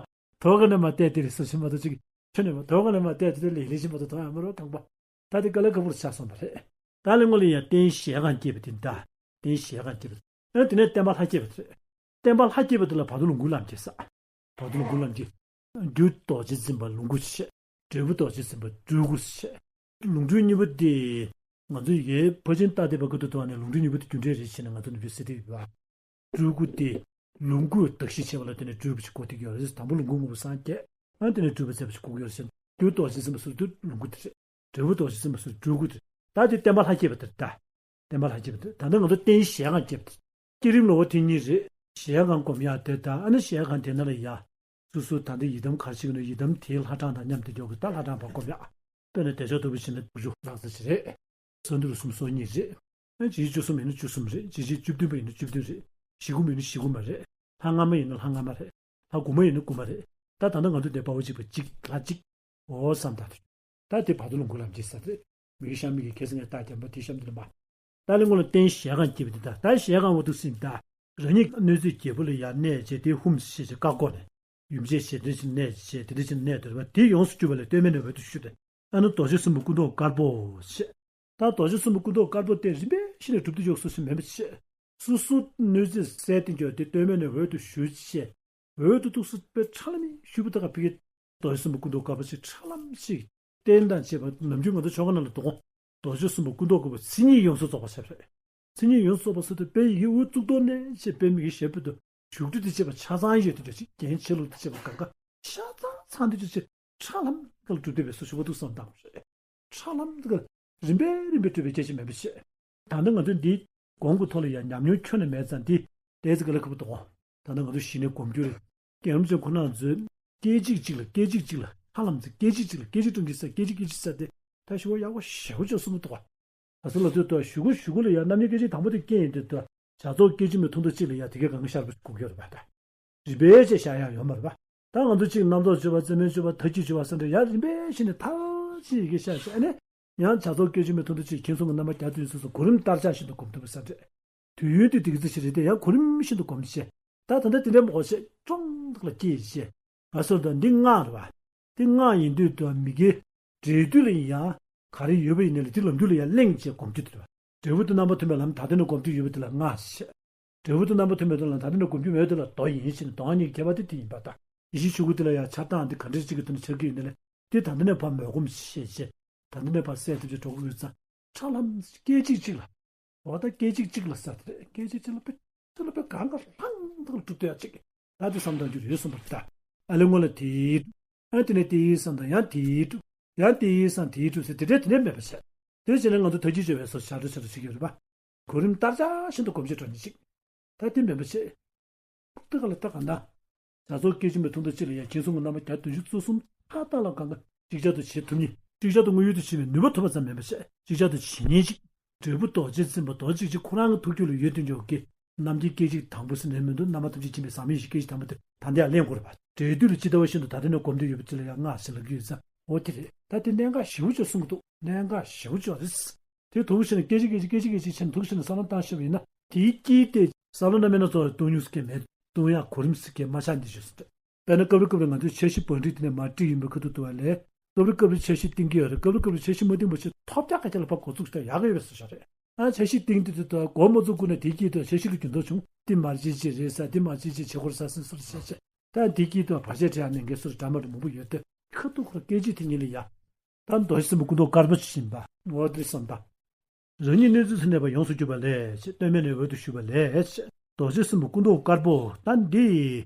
དོ་ག་ནས་མ་བལྟས་དེ་རེད་སོ་ཆེ་མ་དོ་ཅིག་ཁྱོན་ནས་མ་དོ་ག་ནས་མ་བལྟས་དེ་ལེ་ལེ་ཆེ་མ་དོ་དོ་ཡང་མ་རོ་ཁང་པ། ད་དེ་དཀའ་ལས་ཁག་པོ་རུ་ཆགས་སོང་བ་རེད། ད་ལས་ངོ་ལ་ཡང་རྟེན་བཞེས་གང་སྐྱེས་པ་དེ་འདྲ། རྟེན་བཞེས་གང་སྐྱེས་པ། ཨ་དེ་ནས་བསྟན་པ་ལྷ་སྐྱེས་པ་དེ་རེད། བསྟན་པ་ལྷ་སྐྱེས་པ་དེ་ལ་བར་དུ་ལོངས་སྐུའི་ལམ་སྐྱེས་ས། བར་དུ་ལོངས་སྐུའི་ལམ་སྐྱེས། རྒྱུ་རྡོ་རྗེ་འཛིན་པ་ལོངས་སྐུ་བྱས། འབྲས་བུ་རྡོ་རྗེ་འཛིན་པ་སྤྲུལ་སྐུ་བྱས། ལོངས་སྤྲུལ་གཉིས་པོ་དེ། ང་ཚོ་ཡི་གེ་ཕར་ཕྱིན་ལྟ་བསྡད་པ་ཀུན་ཏུ་དོན་ནས་ལོངས་སྤྲུལ་གཉིས་པོ་དེ་རྒྱུ་འབྲས་རེད་བྱས་ནས་ང་ཚོ་ནུབ་པའི་སྲིད་དེ་ཡོད་པ། སྤྲུལ་སྐུ་དེ་ལོངས་སྐུ་གདགས་གཞི་བྱས་པ་ལ་བརྟེན་ནས་སྤྲུལ་པ་ཞིག་གོ་ཐིག་ཡོད་རེད། དང་པོ་ལོངས་སྐུ་ངོ་བོ་སངས་རྒྱས། ཨ་དེ་ནས་སྤྲུལ་པ་མཛད་པ་ཞིག་གོ་གི་ཡོད་རེད། རྒྱུ་རྡོ་རྗེ་འཛིན་པ་སོ་སོ་ལོངས་སྐུ་དེ་རེད། འབྲས་བུ་རྡོ་རྗེ་འཛིན་པ་སོ་སོ་སྤྲུལ་སྐུ་དེ་རེད། ད་དེ་བསྟན་པ་ལྷ་སྐྱེས་པ་དེ་རེད་ད། བསྟན་པ་ལྷ་སྐྱེས་པ་དེ་ད་ལྟ་ང་ཚོ་རྟེན་བཞེས་གང་སྐྱེས་པ་དེ། བསྐྱེད་རིམ་ལོ་བ་དེ་གཉིས་རེད། བཞེས་གང་སྒོམ་ཡག་དེ་དང་ཨ་ནི་བཞེས་གང་དེ་ནང་ལ་ཡ། སོ་སོ་ད་ལྟ་ཡི་དམ་ག་རེ་བྱེད་ཀྱི་འདུག་ཡི་དམ་དེའི་ལྷ་གྲངས་དང་མཉམ་དུ་འཇོག་གི་ད་ལྷ་གྲངས་པ་སྒོམ་ཡག་དཔེར་ན་བདེ་མཆོག་ལྟ་བུ་བྱས་ན་དྲུག་ཅུ་ལྷག་ཙམ་ཞིག་རེད། སོ་འདུར་གསུམ་སོ་གཉིས་རེད། ཨ་ཇི་བཅུ་གསུམ་ཡིན་ན་བཅུ་གསུམ་རེད། ཇི་བཅུ་བདུན་པ་ཡིན་ན་བཅུ་བདུན་རེད། ཞེ་དགུ་མ་ཡིན་ན་ཞེ་དགུ་མ་རེད། ལྷ་སྔ་མ་ཡིན་ན་ལྷ་སྔ་མ་རེད། ལྷ་དགུ་མ་ཡིན་ན་དགུ་མ་རེད། ད་ད་ལྟ་ང་ཚོ་འདི་དཔའ་བོ་གཅིག་པ་གཅིག་ལྷ་གཅིག་འོ་བསམ་ད་དུ། ད་དེ་བར་དུ་ལོངས་སྐུ་ལམ་གྱི་ས་རེད། མི་གི་གཤམ་མི་གི་ཁེ་སང་ངས་རྟགས་བརྒྱབ་པ་དེ་གཤམ་དེ་ལ་མ། ད་ལས་སྔོན་ལ་རྟེན་བཞེས་གང་སྐྱེས་པ་དེ་ད་ད་བཞེས་གང་འོ་ཐུག་སྲིད་ད། རང་ཉིད་གནོད་འཚེ་རྒྱལ་པོ་ལ་ཡང་གནས་བྱས་དེ་ཧུམ་ཞེས་བྱས་བཀའ་བསྒོ་ནས། ཡུམ་ཆེན་ཞེས་དེ་ཅིག་གནས་བྱས་དེ་འདྲ་ཅིག་གནས་དོར་བ་དེ་ཡོངས་སུ་གྱུར་པ་ལས་སྟོད་སྨད་ནས་འོད་དུ་ཞུ་སྟེ། ཨ་ནི་རྡོ་རྗེ་སྲིན་པོ་སྐུ་མདོག་དཀར་པོ་ཞེས། ད་རྡོ་རྗེ་སྲིན་པོ་སྐུ་མདོག་དཀར་པོ་དེ་རིམ་པས་ཤིན་ཏུ་གྲུབ་སྟེ་ཡོད་སོ་སོ་མེད་པ་བྱས། སོ་སོ་གནོད་འཚེ་བསལ་ཏེ་འགྱོ་དེ་སྟོད་སྨད་ནས་འོད་དུ་ཞུ་བྱས། འོད་དུ་ཐུགས་སུ་དཔེ་ཁྲ་ལམ་ཞུ་བ་དག་ག་ཕི་གེ་རྡོ་རྗེ་སྲིན་པོ་སྐུ་མདོག་དཀར་པོ་ཞིག་ཁྲ་ལམ་ཞིག་རྟེན་དང་བཅས་པ་ནམ་རྒྱུན་ང་ཚོ་ཆོ་ག་ནང་ལ་འདུག་གོ། རྡོ་རྗེ་སྲིན་པོ་སྐུ་མདོག་དཀར་པོ་མཚན་ཉིད་ཡོངས་སུ་རྫོགས་པ་ཞབས་རེད། མཚན་ཉིད་ཡོངས་སུ་རྫོགས་པ་སོ་དེ་དཔེ་ཡི་གེ་དབུ་གཙུག་ཏོར་ནས་ཞེས་དཔེ་མི་གི་ཞབས་པུས་དུ་བཞུགས་ཁྲི་དེ་བཅས་པ་ཆ་ཚང་ཡོད་དེ་འདྲ་ཞིག་རྒྱན་ཆེ་ལུགས་དེ་བཅས་པ་གང་ག་ཆ་ཚང་ཚང་དེ་འདྲ་ཞིག་ཁྲ་ལམ་ག་ལ་གྲུབ་བསྡད་པའི་སོ་ཞུ་བ་འདུག་བསམ་བཏང་བ་རེད། ཁྲ་ལམ་དེ་ག་རིམ་པས་རིམ་པས་གྲུབ་པའི་སྐད་ཆ་མེད་པ་བྱས། ད་ནི་ང་ཚོས་འདི་གོང་གི་ཐོག་ལ་ཡང་ཉམས་མྱོང་ཁྱོན་ནས་མེད་ཙང་འདི་ཏོག་ཙམ་ག་ལ་ཁག་པོ་འདུག་གོ། ད་ནི་ང་ཚོ་གཞི་ནས་སྒོམ་རྒྱུ་རེད། རྒན་རབས་ཚོས་ཁོ་རང་ཚོས་སྐད་ཅིག་གཅིག་ལ་སྐད་ཅིག་གཅིག་ལ་ཧ་ལམ་ཚེ་སྐད་ཅིག་གཅིག་ལ་སྐད་ཅིག་སྟོན་གྱི་ས་སྐད་ཅིག་སྐད་ཅིག་ས་དེ་ད་ཞུ་བ་ཡག་པོ་ཞེ་པོ་ཅིག་གསུངས་འདུག་གོ། ཨ་ཚོ་ལ་ཚོས་ད་ཞུ་གུ་ཞུ་གུ་ལ་ཡང་རྣམ་དབྱེ་སྐད་ཅིག་དང་པོ་དེ་སྐྱེ་ཡིན་དུས་ད་བྱ་རྫོགས་སྐད་ཅིག་མའི་ཐུང་མཐའ་གཅིག་ལ་ཡང་དེ་གའི་གང་ག་ཤར་བ་གོ་གི་ཡོད་རེད་པ་ད། རིམ་པས་བྱས་བཞག་ཡག་ཡོད་མ་རེད་པ། ད་ང་ཚོ་གཅིག་རྣམ་རྟོག་སྤྱོད་པ་རྩོལ་མེད་སྤྱོད་པ་མཐའ་གཅིག་སྤྱོད་པ་ཟེར་འདྲ་ཡང་རིམ་པས་བྱས་ནས་མཐའ་གཅིག་ཡི་གེ་ཤར་བྱས་ཨ་ནི། ཡང་བྱ་རྫོགས་སྐད་ཅིག་མའི་ཐུང་མཐའ་གཅིག་མཁྱེན་སོང་གི་རྣམ་པ་རྒྱ་མཚོའི་ཚུལ་སོགས་གོ་རིམ་ལྟར་ཆགས་བཞིན་དུ་སྒོམ་ཐུབ་པ་ཟེར་འདྲ། དུས་ཡུན་དེ་དེ་གི་ཚེ་ཞིག་རེད་དེ་ཡང་གོ་རིམ་བཞིན་དུ་སྒོམ་བྱས། ད་ད་ལྟ་དེ་འདྲའི་མོ་བྱས་ཀྲོང་དག་ལ་སྐྱེས་བྱས། ང་ཚོ་ད་འདི་སྔགས་རེད་བ། འདི་སྔགས་ཡིན་དུས་ད་མི་དགེ་འབྲས་དུས་ལ་ཡང་ག་རེ་ཡོད་པ་ཡིན་ནའི་ལ་དེ་ལམ་དུས་ལ་ཡང་གླེང་བྱས་སྒོམ་རྒྱུ་དེ་རེད་བ། འབྲས་བུ་དང་རྣམ་པ་མཐུན་པའི་ལམ་ད་ལྟ་ནས་སྒོམ་རྒྱུ་ཡོད་པ་དེ་ལ་སྔགས་ཞེས། འབྲས་བུ་དང་རྣམ་པ་མཐུན་པའི་ལམ་ད་ལྟ་ནས་སྒོམ་རྒྱུ་མེད་པ་དེ་ལ་མདོ་ཡིན་ཞེས་ནས་མདོ་སྔགས་གཉིས་ཀྱི་ཁྱད་པར་དེ་དེ་ཡིན་པ་དང་། ཡེ་ཤེས་ཆོས་སྐུ་དེ་ལ་ཡང་ཆགས་སྡང་འདི་ག་འདྲ་ཅིག་གི་ཐོག་ནས་ཆགས་ཀྱི་ཡོད་ན་ལས་དེ་ད་ལྟ་ནས་ཕར་མོས་སྒོམ་ཞེས་བྱས། ད་ལྟ་ནས་ཕར་སད་ཐུབ་ཅིག་འགྲོ་དགོས་ཡོད་ཙང་ཁྲ་ལམ་སྐད་ཅིག་གཅིག་ལ། འོ་ད་སྐད་ཅིག་གཅིག་ལ་ས་དེ་རེད། སྐད་ཅིག་གཅིག་ལ་པེ་ཏི་ལ་པེ་གང་ག་ལྷང་དག་ལ་གྲུབ་བསྡད་ཡ་གཅིག་ད་དེ་བསམ་བཏང་རྒྱུ་རེད་གསུངས་པ་རེད་ད། ཨ་ལེ་སྔོན་ལ་དེའི་ཨ་དེ་ནས་དེའི་བསམ་དང་ཡང་དེའི་དྲུག་ཡང་དེའི་བསམ་དེའི་དྲུག་ཟེར་དེ་འདྲས་དེ་འདྲས་མེད་པ་བྱས། དེ་བྱས་ན་ང་ཚོ་ཐབས་ཀྱིས་སྦྱོར་བའི་སོ་བྱ་འདྲ་བྱ་འདྲ་བྱེད་ཀྱི་ཡོད་རེད་པ། གོ་རིམ་ལྟར་ཆ་བཞིན་དུ་སྒོམ་བྱེད་འགྲོ་ནི་གཅིག་ད་དེ་མེད་པ་བྱས། ཏི་ཀ་ལ་ཏི་ཀ་ན། བྱ་རྫོགས་སྐད་ཅིག་མའི་ཐུང་མཐའ་གཅིག་ལ་ཡང་བྱིངས་གསུམ་གྱི་རྣམ་པ་བརྒྱ་བདུན་ཅུ་རྩ་གསུམ་མཐའ་དག་ལ་གང་ག་ཅིག་ཅར་དུ་བྱེད་ཐུབ་ཉིད། ཅིག་ཅར་དུ་དངོས་ཡུལ་དུ་བྱེད་པའི་ནུས་པ་ཐོབ་པ་ཙམ་མིན་པ་བྱས་ཅིག་ཅར་དུ་བྱེད་ཉིད་ཅིག་འབྲས་བུ་རྡོ་རྗེ་འཛིན་པ་རྡོ་རྗེ་འཇིགས་བྱེད་ཁོ་རང་གི་ཐུགས་རྒྱུད་ལ་ཡོད་དུ་འཇོག་གི། རྣམ་མཁྱེན་སྐད་ཅིག་དང་པོ་ཟེར་ནས་མི་འདུག་རྣམ་པ་ཐམས་ཅད་མཁྱེན་པའི་ཟག་མེད་ཡེ་ཤེས་སྐད་ཅིག་དང་པོ་དེ་ད་འདི་ཡང་ལེན་དགོས་རེད་པ། འབྲས་རྡུལ་ལ་ཇི་ལྟ་བ་བཞིན་དུ་ད་ལྟ་ནས་སྒོམ་བསྡད་ཡོད་པ་ཅིག་ལ་ཡང་སྔགས་ཞེས་ལབ་ཀྱི་ཡོད་ཙང་འོ་དེ་རེད། ད་དེ་གནད་འགག་ཞེ་པོ་ཅིག་གསུང་གི་འདུག་གནད་འགག་ཞེ་པོ་ཅིག་རེད། དེ་དོགས་ཤེས་ནས་སྐད་ཅིག་སྐད་ཅིག་སྐད་ཅིག་སྐད་ཅིག་བྱས་ནས་དོགས་ཤེས་ནས་བསམ་བློ་བཏང་ཤེས་པ་ཡིན་ན་དེའི་དཀྱིལ་དེ་བསམ་བློ་རྣམ་སྨིན་སྣ་ཚོགས་ལ་གཏོང་མྱོང་ཟེར་མཁན་མེད། གཏོང་ཡག་གོ་རིམ་ཟེར་མཁན་མ་ཆགས་འདི་ཞུ་ཟེར། དཔེར་ན་སྐབས་རེ་སྐབས་རེ་ང་ཚོས་འཆར་གཞི་བང་སྒྲིག་དེ་ནས་མར་བསྒྲིགས་ཡིན་པའི་ཁ་ཐུག་ཏུ་བ་ལས། སྐབས་རེ་སྐབས་རེ་འཆར་གཞི་བཏིང་གི་ཡོད་རེད། སྐབས་རེ་སྐབས་རེ་འཆར་གཞི་མ་བཏིང་བ་ཞིག་ཐོབ་རྒྱག་ག་ཅག་ལ་ཕར་འགོ་ཚུགས་ཤིག་ཡག་གི་ཡོད་པའི་བཟོ་ཤ་རེད། ཨ་འཆར་གཞི་བཏིང་དུས་དུ་འགོ་མ་ཚུགས་ཀུན་ནས་དེའི་དཀྱིལ་དུ་འཆར་གཞི་ལ་འགྱུར་ལྡོག་བྱུང་། འདི་མར་ཅི་ཅི་རེད་ས། འདི་མར་ཅི་ཅི་བྱེད་དགོས་ས་སྲིད་སོར་བཤད་བྱས། ད་འདི་དཀྱིལ་དུ་བར་ཆད་བྲལ་ཡག་ནན་གྱི་སོར་འདྲ་མ་འདྲ་མང་པོ་ཡོད་དེ་ཁ་ཐུག་ཁོ་ར་སྐད་ཅིག་དེ་ཉིད་ལ་ཡ། ད་རྡོ་རྗེ་སྲིན་པོ་སྐུ་མདོག་དཀར་པོ་ཞིག་ཡིན་པ་འོ་དེ་བསམ་པ། རང་ཉིད་གནོད་འཚེ་ཚུལ་གནས་པ་ཡོངས་སུ་གྱུར་པ་ལས་ཞེས་སྟོད་སྨད་ནས་འོད་དུ་ཞུ་བ་ལས་ཞེས་རྡོ་རྗེ་སྲིན་པོ་སྐུ་མདོག་དཀར་པོ་ད་འདི་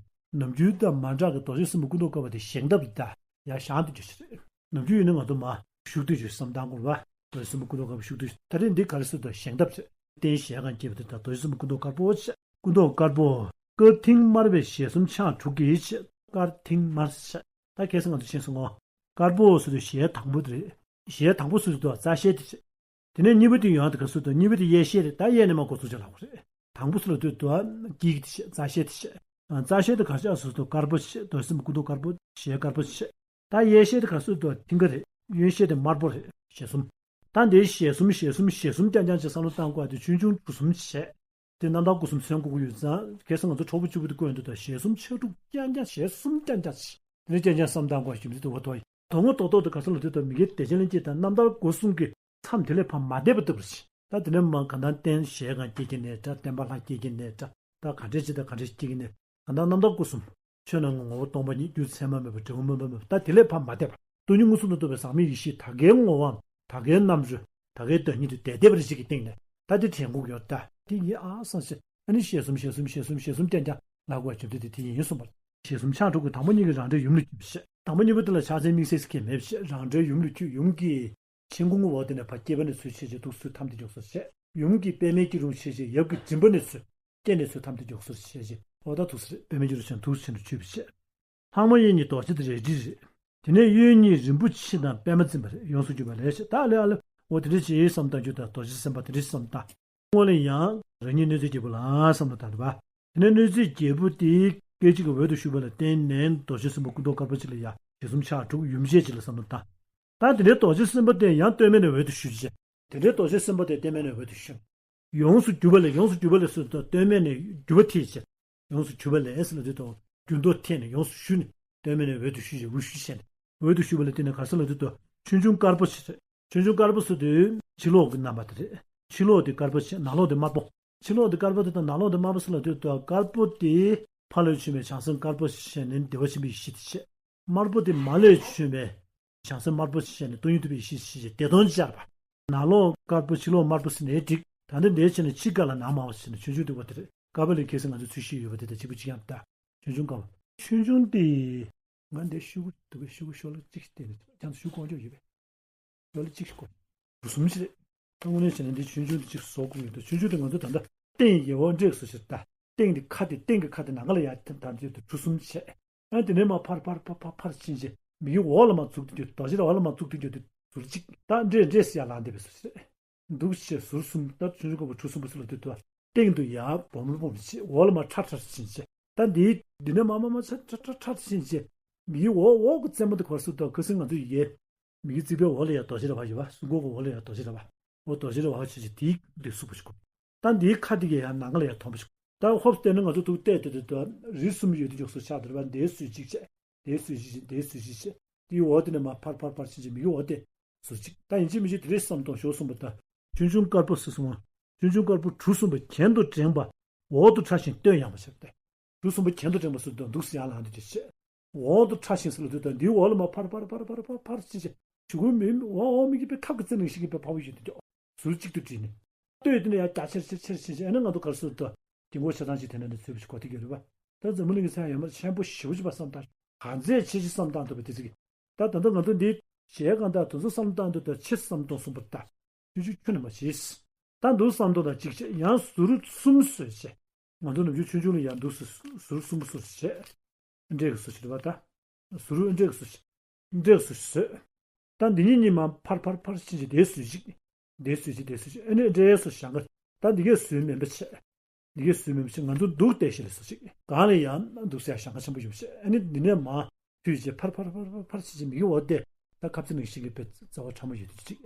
ནམ་རྒྱུན་དང་མ་འདྲ་གི་རྡོ་རྗེ་སྲིན་པོ་སྐུ་མདོག་དཀར་པོ་དེ་བཞེངས་ཐབས་ད་ཡ་བཞེངས་དུ་འཇུག་ཞིག་རེད། ནམ་རྒྱུན་ཡིན་ན་ང་ཚོ་མ་བཞུགས་དུས་ཀྱི་བསམ་སྟངས་སྐོར་བ། རྡོ་རྗེ་སྲིན་པོ་སྐུ་མདོག་དཀར་པོ་བཞུགས་དུས་ད་རེས་འདི་ག་རེ་ཟེར་དུ་བཞེངས་ཐབས་ཟེར། རྟེན་བཞེངས་གང་སྐྱེས་པ་དེ་དག་རྡོ་རྗེ་སྲིན་པོ་སྐུ་མདོག་དཀར་པོ་ཆེ། སྐུ་མདོག་དཀར་པོ། སྐར་མཐིང་དམར་བའི་ཞལ་གསུམ་ཕྱག་དྲུག་གིས་ཆེ། སྐར་མཐིང་དམར་ཆེ། ད་ཁ་སང་ང་ཚོ་ཤེས་སོང་ངོ་། དཀར་པོ་ཟེར་དུས་ཞལ་དང་པོ་དེ་རེད། ཞལ་དང་པོ་ཟེར་དུས་རྩ་ཞལ་དེ་ཆེ། དེ་ནས་གཉིས་པ་དེ་ཡང་དེ་ག་ཟེར་དུས་གཉིས་པ་དེ་གཡས་ཞལ་རེད། ད་གཡས་ནས་མར་འགོ་ཚུགས་ཆ་ལ་གོ་རེད། དང་པོ་སུ་ལ་ལྟོས་དུ་ཨ་དཀྱིལ་གྱི་ཆེ་རྩ་ཤེ་དེ་ཆེ། རྩ་ཤེ་དེ་ག་ཤ་སུ་དུ་དཀར་པོ་ཆེ་རྡོ་སྲིན་པོ་སྐུ་མདོག་དཀར་པོ་ཞལ་དཀར་པོ་ཆེ། ད་གཡས་ཤེ་དེ་ག་སུ་དུ་མཐིང་ག་རེད། གཡོན་ཤེ་དེ་དམར་པོ་རེད་ཞལ་གསུམ། ད་འདིའི་ཞལ་གསུམ་ཞལ་གསུམ་ཞལ་གསུམ་རྐྱང་རྐྱང་ཅིག་བསམ་བློ་བཏང་དགོས་དེ་ཆུང་ཆུང་གྲུ་གསུམ་བྱས། དེ་རྣམ་དག་སྐུ་གསུམ་མཚོན་དགོས་ཀྱི་ཡོད་ཙང་ཁ་སང་ང་ཚོ་གྲོགས་པོ་གཅིག་པུ་དེ་བཀོད་འདུག་ད་ཞལ་གསུམ་ཕྱག་དྲུག་རྐྱང་རྐྱང་ཞལ་གསུམ་རྐྱང་རྐྱང་ཆེ། དེ་ནས་རྐྱང་རྐྱང་བསམ་བཏང་དགོས་ཞིག་མི་དེ་འོ་ཐོ་ཡིན། དོན་ངོ་ཏོག་ཏོག་ཏུ་ག་ས་ལ་དུས་དང་མི་དགེ་བདེ་ཆེན་ལ་སྐྱེས་དང་རྣམ་ཐར་སྒོ་གསུམ་གྱི་མཚམས་དེ་ལས་ཕར་མ་འདས་པ་ལྟ་བུར་ཞིག་ད་དེ་ནས་མ་གང་ལྟར་རྟེན་ཞལ་གང་སྐྱེ་གི་ནས་འདྲ། བརྟེན་པ་ལྷ་སྐྱེ་གི་ནས་འདྲ། ད་ག་འདྲས་ཅི་ད་ག་འདྲས་སྐྱེ་གི་ནས་གང་ལྟར་རྣམ་ཐར་སྒོ་གསུམ། ཆོས་རྣམས་ཀྱི་ངོ་བོ་སྟོང་པ་ཉིད། རྒྱུ་མཚན་མ་མེད་པ། འབྲས་བུ་མུན་པ་མེད་པ། ད་དེ་ལས་ཕར་མ་འདས་པ། སྟོང་ཉིད་མངོན་སུམ་དུ་རྟོགས་པའི་ཟག་མེད་ཡེ་ཤེས་ད་གའི་ངོ་བོའམ་ད་གའི་རྣམ་རོལ་ད་གའི་བདག་ཉིད་དུ་དེ་བདེ་བར་ཞིག་གི་སྟེང་ནས་ད་དེ་དྲན་དགོས་ཀྱི་ཡོད་ད། དེ་ཡིན་ཨ་བསམ་ཞེས་ཨ་ནི་ཞལ་གསུམ་ཞལ་གསུམ་ཞལ་གསུམ་ཞལ་གསུམ་རྐྱང་རྐྱང་ལ་དགོས་བྱུང་དེ་དེ་དེ་ཡིན་གསུངས་པར། ཞལ་གསུམ་ཕྱག་དྲུག་གི་དང་པོ་གཉིས་ཀྱིས་རང་འདྲའི་ཡུམ་ལ་གྱུར་པ་བཤད། དང་པོ་གཉིས་པོ་དེ་ལ་ཕྱག་མཚན་དམིགས་བསལ་ཟེར་མཁན་མེད་པ་བཤད། རང་འདྲའི་ཡུམ་ལ་གྱུར། ཡུམ་གྱི་མཆན་ཁུང་གི་འོག་དེ་ནས་ཕར་སྐྱེས་པ་ནས་ཚུར་ཕྱེ་ཕྱེ་འདུག་ཚུར་ཐམ་དེ་འཇོག་སོ་བྱས། ཡུམ་གྱི་པདྨའི་སྐྱིལ་ཀྲུང་ཕྱེ་ཕྱེ་ཡབ་ཀྱི་མགྲིན་པ་ནས་ཚུར་སྐེ་ནས་ཚུར་ཐམ་དེ་འཇོག་སོ་བྱས་བྱས། འོ་ད་ཐུགས་སུ་རེད། པདྨའི་སྐྱིལ་ཀྲུང་ཕྱེ་ཐུགས་སུ་ཆེན་པོ་ཆུད་པ་བྱས། ལྷག་མ་གཡས་གཉིས་རྡོ་རྗེ་དང་རལ་གྲི་རེད། དེ་ནས་གཡོན་གཉིས་རིན་པོ་ཆེ་དང་པདྨ་འཛིན་པ་རེད། ཡོངས་སུ་གྱུར་པ་ལས་ཞེས་ད་ལས་ཨ་ལས་འོ་དེ་འདྲ་བྱས་བསམ་བཏང་རྒྱུ་དང་རྡོ་རྗེ་སེམས་དཔའ་དེ་འདྲ་བསམ་བཏང་། དངོས་ལ་ཡང་རང་ཉིད་གནོད་འཚེ་རྒྱལ་པོ་ལ་བསམ་བློ་བཏང་འདུག་པ། དེ་ནས་གནོད་འཚེ་རྒྱལ་པོ་དེ་སྐད་ཅིག་གིས་འོད་དུ་ཞུ་བ་ལ་བརྟེན་ནས་རྡོ་རྗེ་སེམས་དཔའ་སྐུ་མདོག་དཀར་པོ་ཅིག་ལ་ཡ་ཞལ་གསུམ་ཕྱག་དྲུག་ཡུམ་ཞལ་ཅིག་ལ་བསམ་བློ་བཏང་། ད་དེ་འདྲའི་རྡོ་རྗེ་སེམས་དཔའ་དེ་ཡང་སྟོད་སྨད་ནས་འོད་དུ་ཞུ་ཅེས། དེ་འདྲའི་རྡོ་རྗེ་སེམས་དཔའ་དེ་སྟོད་སྨད་ནས་འོད་དུ་ཞུ། ཡོངས་སུ་གྱུར་པ་ལས། ཡོངས་སུ་གྱུར་པ་ལས་ཟེར་དུས་སྟོད་སྨད་ནས་གྱུར་པ་ཐེག་ཅེས། ཡོངས་སུ་གྱུར་པ་ལས་ཟེར་ལ་དེ་དང་འགྱུར་ལྡོག་ཐེག་ནས་ཡོངས་སུ་ཞུ་ནས་སྟོད་སྨད་ནས་འོད་དུ་ཞུ་ཞེས་འོད་ཞུ་བྱས་ནས་འོད་དུ་ཞུ་བ་ལ་བརྟེན་ནས་ག་རེ་ཟེར་ལ་དེ་དང་ཆུང་ཆུང་དཀར་པོ་ཞིག་རེད། ཆུང་ཆུང་དཀར་པོ་ཟེར་དུས་ཕྱི་ལོགས་ཀྱི་རྣམ་པ་དེ་རེད། ཕྱི་ལོགས་དེ་དཀར་པོ་ཞིག་ནང་ལོགས་དེ་དམར་པོ། ཕྱི་ལོགས་དེ་དཀར་པོ་དེ་དང་ནང་ལོགས་དེ་དམར་པོ་ཟེར་ལ་དེ་དང་དཀར་པོ་དེ་ཕ་ལོས་བྱོན་པའི་བྱང་སེམས་དཀར་པོ་ཞིག་བྱས་ནས་བདེ་བ་ཆེན་པོའི་ཡེ་ཤེས་དེ་བྱས། དམར་པོ་དེ་མ་ལས་བྱོན་པའི་བྱང་སེམས་དམར་པོ་ཞེས་བྱས་ནས་སྟོང་ཉིད་རྟོགས་པའི་ཡེ་ཤེས་ཞེས་བྱས་བདེ་སྟོང་ཅེས་བྱ་བ། ནང་ལོགས་དཀར་པོ་ཕྱི་ལོགས་དམར་པོ་ཟེར་ནའི་འགྲིག་ད་ལྟ་འདིར་བྱས་ནས་ཕྱི་དཀར་ལ་ནང་དམར་བ་ཟེར་ནས་ཆུང་ཆུང་སྡུག་པ་དེ་རེད། དཀར་པོ་ལས་ཁ་སང་ང་ཚོས་ཚུལ་བཞིན་ཡོད་པ་དེ་དང་གཅིག་པ་གཅིག་རྐྱང་ད། ཆུང་ཆུང་དཀར་པོ། ཆུང་ཆུང་དེ། ང་འདི་ཤོག་གུ་འདུག་གི་ཤོག་གུ་ཤོག་ལ་གཅིག་བལྟས་ནས་ཁྱེད་ཚོ་ཤོག་གུ་གང་ཅོག་ཡོད་པས། ཤོག་ལ་གཅིག་ཤོག་གུ་གསུམ་ཞིག་རེད། དངོས་གནས་བྱས་ན་འདི་ཆུང་ཆུང་དེ་གཅིག་བཟོ་དགོས་ཡོད་དོ། ཆུང་ཆུང་དེ་ང་ཚོ་ད་ལྟ་སྟེང་ཡི་འོག་འདྲེས་སུ་ཞིག་ད། སྟེང་དེ་ཁ་དེ་སྟེང་གི་ཁ་དེ་ནང་ག་ལ་ཡར་ཐེམ་ཐམ་ཅེས་དུ་གྲུ་གསུམ་བྱས། ཨ་དེ་ནས་མར་ཕར་ཕར་ཕར་ཕར་ཕར་ཕྱིན་བྱས་མིག་གི་འོག་ལ་མར་བཙུགས་ཏེ་འགྱོ། རྡོ་རྗེ་ར་བ་ལ་མར་བཙུགས་ཏེ་འགྱོ་དུས་ཟུར་གཅིག་ད་འདྲེས་འདྲེས་སུ་ཡར་ལངས་བསྡད་པའི་ཟུར་ཞིག་རེད། འདུག་བྱས་ཟུར་གསུམ་ད་ཆུང་ཆུང་དཀར་པོ་གྲུ་གསུམ་པོ་ཟེར་ལ་དུས་དུ་སྟེང་དུ་ཡར་སྦོམ་སྦོམ་བྱས་འོག་ལ་མར་ཁྲ་ཁྲ་ཕྱིན་བྱས་ད་འདིའི་འདི་ནས་མར་མར་མར་ཁྲ་ཁྲ་ཁྲ་ཁྲ་ཕྱིན་བྱས་མིག་གི་འོག་འོག་གི་རྩེ་མོ་དེ་ག་རེ་ཟེར་དུས་ཁ་སང་ང་ཚོ་ཡི་གེ་མིག་གི་རྩིག་པའི་འོག་ལ་ཡར་རྡོ་རྗེ་ར་བ་ཡོད་པ། སྲུང་འཁོར་གྱི་འོག་ལ་ཡར་རྡོ་རྗེ་ར་བ། འོ་རྡོ་རྗེ་ར་བ་བྱས་བྱས་དེའི་རིགས་སུ་བུ་ཞིག་གོ། ད་འདིའི་ཁ་དེ་གས་ཡར་ནང་ལ་ཡར་མཐོང་བ་ཞིག་ད་ཧོབ་བལྟས་ན་ང་ཚོ་ཐུག་བལྟས་བལྟས་བལྟས་ད་རིགས་གསུམ་ཡོད་དེ་འཇོག་སུ་ཆགས་འདུག་པ། འདིའི་ཟུར་གཅིག་བྱས། དེའི་ཟུར་གཅིག་བྱས། དེའི་ཟུར་གཅིག་བྱས། དེའི་འོག་དེ་ནས་མར་ཕར་ཕར་ཕར་ཕྱིན་བྱས་མིག་གི་འོག་དེ་ཟུར་གཅིག་ད་ཡིན་གཅིག་མིན་གཅིག་དེ་རིགས་བསམ་གཏོང་ཞོག་གསུངས་པ་ད། ཆུང་ཆུང་དཀར་པོ་ཟེར་སོང་བ། ཆུང་ཆུང་དཀར་པོ་གྲུ་གསུམ་པ་གྱེན་དུ་བསྒྲེངས་པ། འོག་ཏུ་ཕྲ་ཞིང་སྟོད་ཡངས་པ་བྱས་ཏེ། གྲུ་གསུམ་པ་གྱེན་དུ་བསྒྲེངས་པ་ཟེར་དུས་འདུག་སེ་ཡར་ལངས་དུས་ཀྱི་ཆེ། འོག་ཏུ་ཕྲ་ཞིང་ཟེར་ལ་དུས་དང་འདིའི་འོག་ལ་མར་ཕར་ཕར་ཕར་ཕར་ཕར་ཕར་ཕྱིན་ཆེ། ཆུ་ཁོལ་མིན་འོག་འོག་མིག་གིས་པའི་ཁབ་ཀྱི་རྩེ་ནང་བཞིན་གྱི་པའི་ཕ་བོ་ཡོད་དུ་འགྱོ། ཟུར་གཅིག་ཏུ་བསྒྲིལ་ནས། ལྟོས་དེ་ནས་ཡང་རྒྱ་ཆེར་ཆེར་ཆེར་ཕྱིན་ཆེ། ཨ་ནི་ང་ཚོ་ག་རེ་ཟེར་དུས་དཀྱིལ་འཁོར་ཆ་ཚང་ཅིག་དེ་ནས་ནས་ཚུད་པ་ཞིག་གོ་ཐིག་ཡོད་རེད་པ། ད་འཛམ་བུ་གླིང་གི་ས་ཡ་མར་ཆེན་པོ་ཞེ་པོ་ཅིག་པ་བསམ་བཏང་ག་ཚད་ཆེ་ཆེ་བསམ་བཏང་ཐུབ་པའི་དེ་ཚིག་གི། ད་ད་ལྟ་ང་ཚོ་འདི་གཞས་གང་དག་དེ་ཚོ་བསམ་བཏང་དུས་ད་ཆེ་བསམ་གཏོང་གསུངས་པ་ད། ཆུང་ཆུང་ཁྱོན་ནས་མ་བྱེད། ད་འདུག་བསམ་གཏོང་དང་གཅིག་བྱས་ཡང་ཟུར་གསུམ་བཟོས་བྱས། ང་ཚོ་ནམ་རྒྱུན་ཆུང་ཆུང་ལ་ཡང་འདུག་སེ་ཟུར་གསུམ་པོ་བཟོས་བྱས། འདྲེས་ཀྱི་བཟོ་བྱེད་པ་ད། ཟུར་འདྲེས་ཀྱི་བཟོ་བྱེད། འདྲེས་ཀྱི་བཟོ་བྱེད། ད་འདི་གཉིས་གཉིས་མ་ཕར་ཕར་ཕར་ཕྱིན་བྱས་དེ་བཟོས་ཅིག་དེ་བཟོས་ཅིག་དེ་བཟོས་ཅིག་ཨ་ནི་འདྲེས་སུ་བཞག་ག་ད་འདི་གས་བཟོས་མིན་པ་བྱས། འདི་གས་བཟོས་མིན་པ་བྱས་ང་ཚོ་འདུག་བསྡད་ཤེས་ལ་བཟོ་ཅིག་གང་ལ་ཡང་འདུག་སེ་ཡང་ཞེང་ཁ་ཆེན་པོ་ཡོད་པ་བྱས། ཨ་ནི་འདི་ནས་མ་མཐུད་བྱས་ཕར་ཕར་ཕར་ཕར་ཕར་ཕྱིན་བྱས་མིག་གི་འོག་དེ་ད་ཁབ་རྩེ་ནང་བཞིན་གྱི་པའི་རྩ་བ་ཕྲ་མོ་ཡོད་དུས་ཅིག་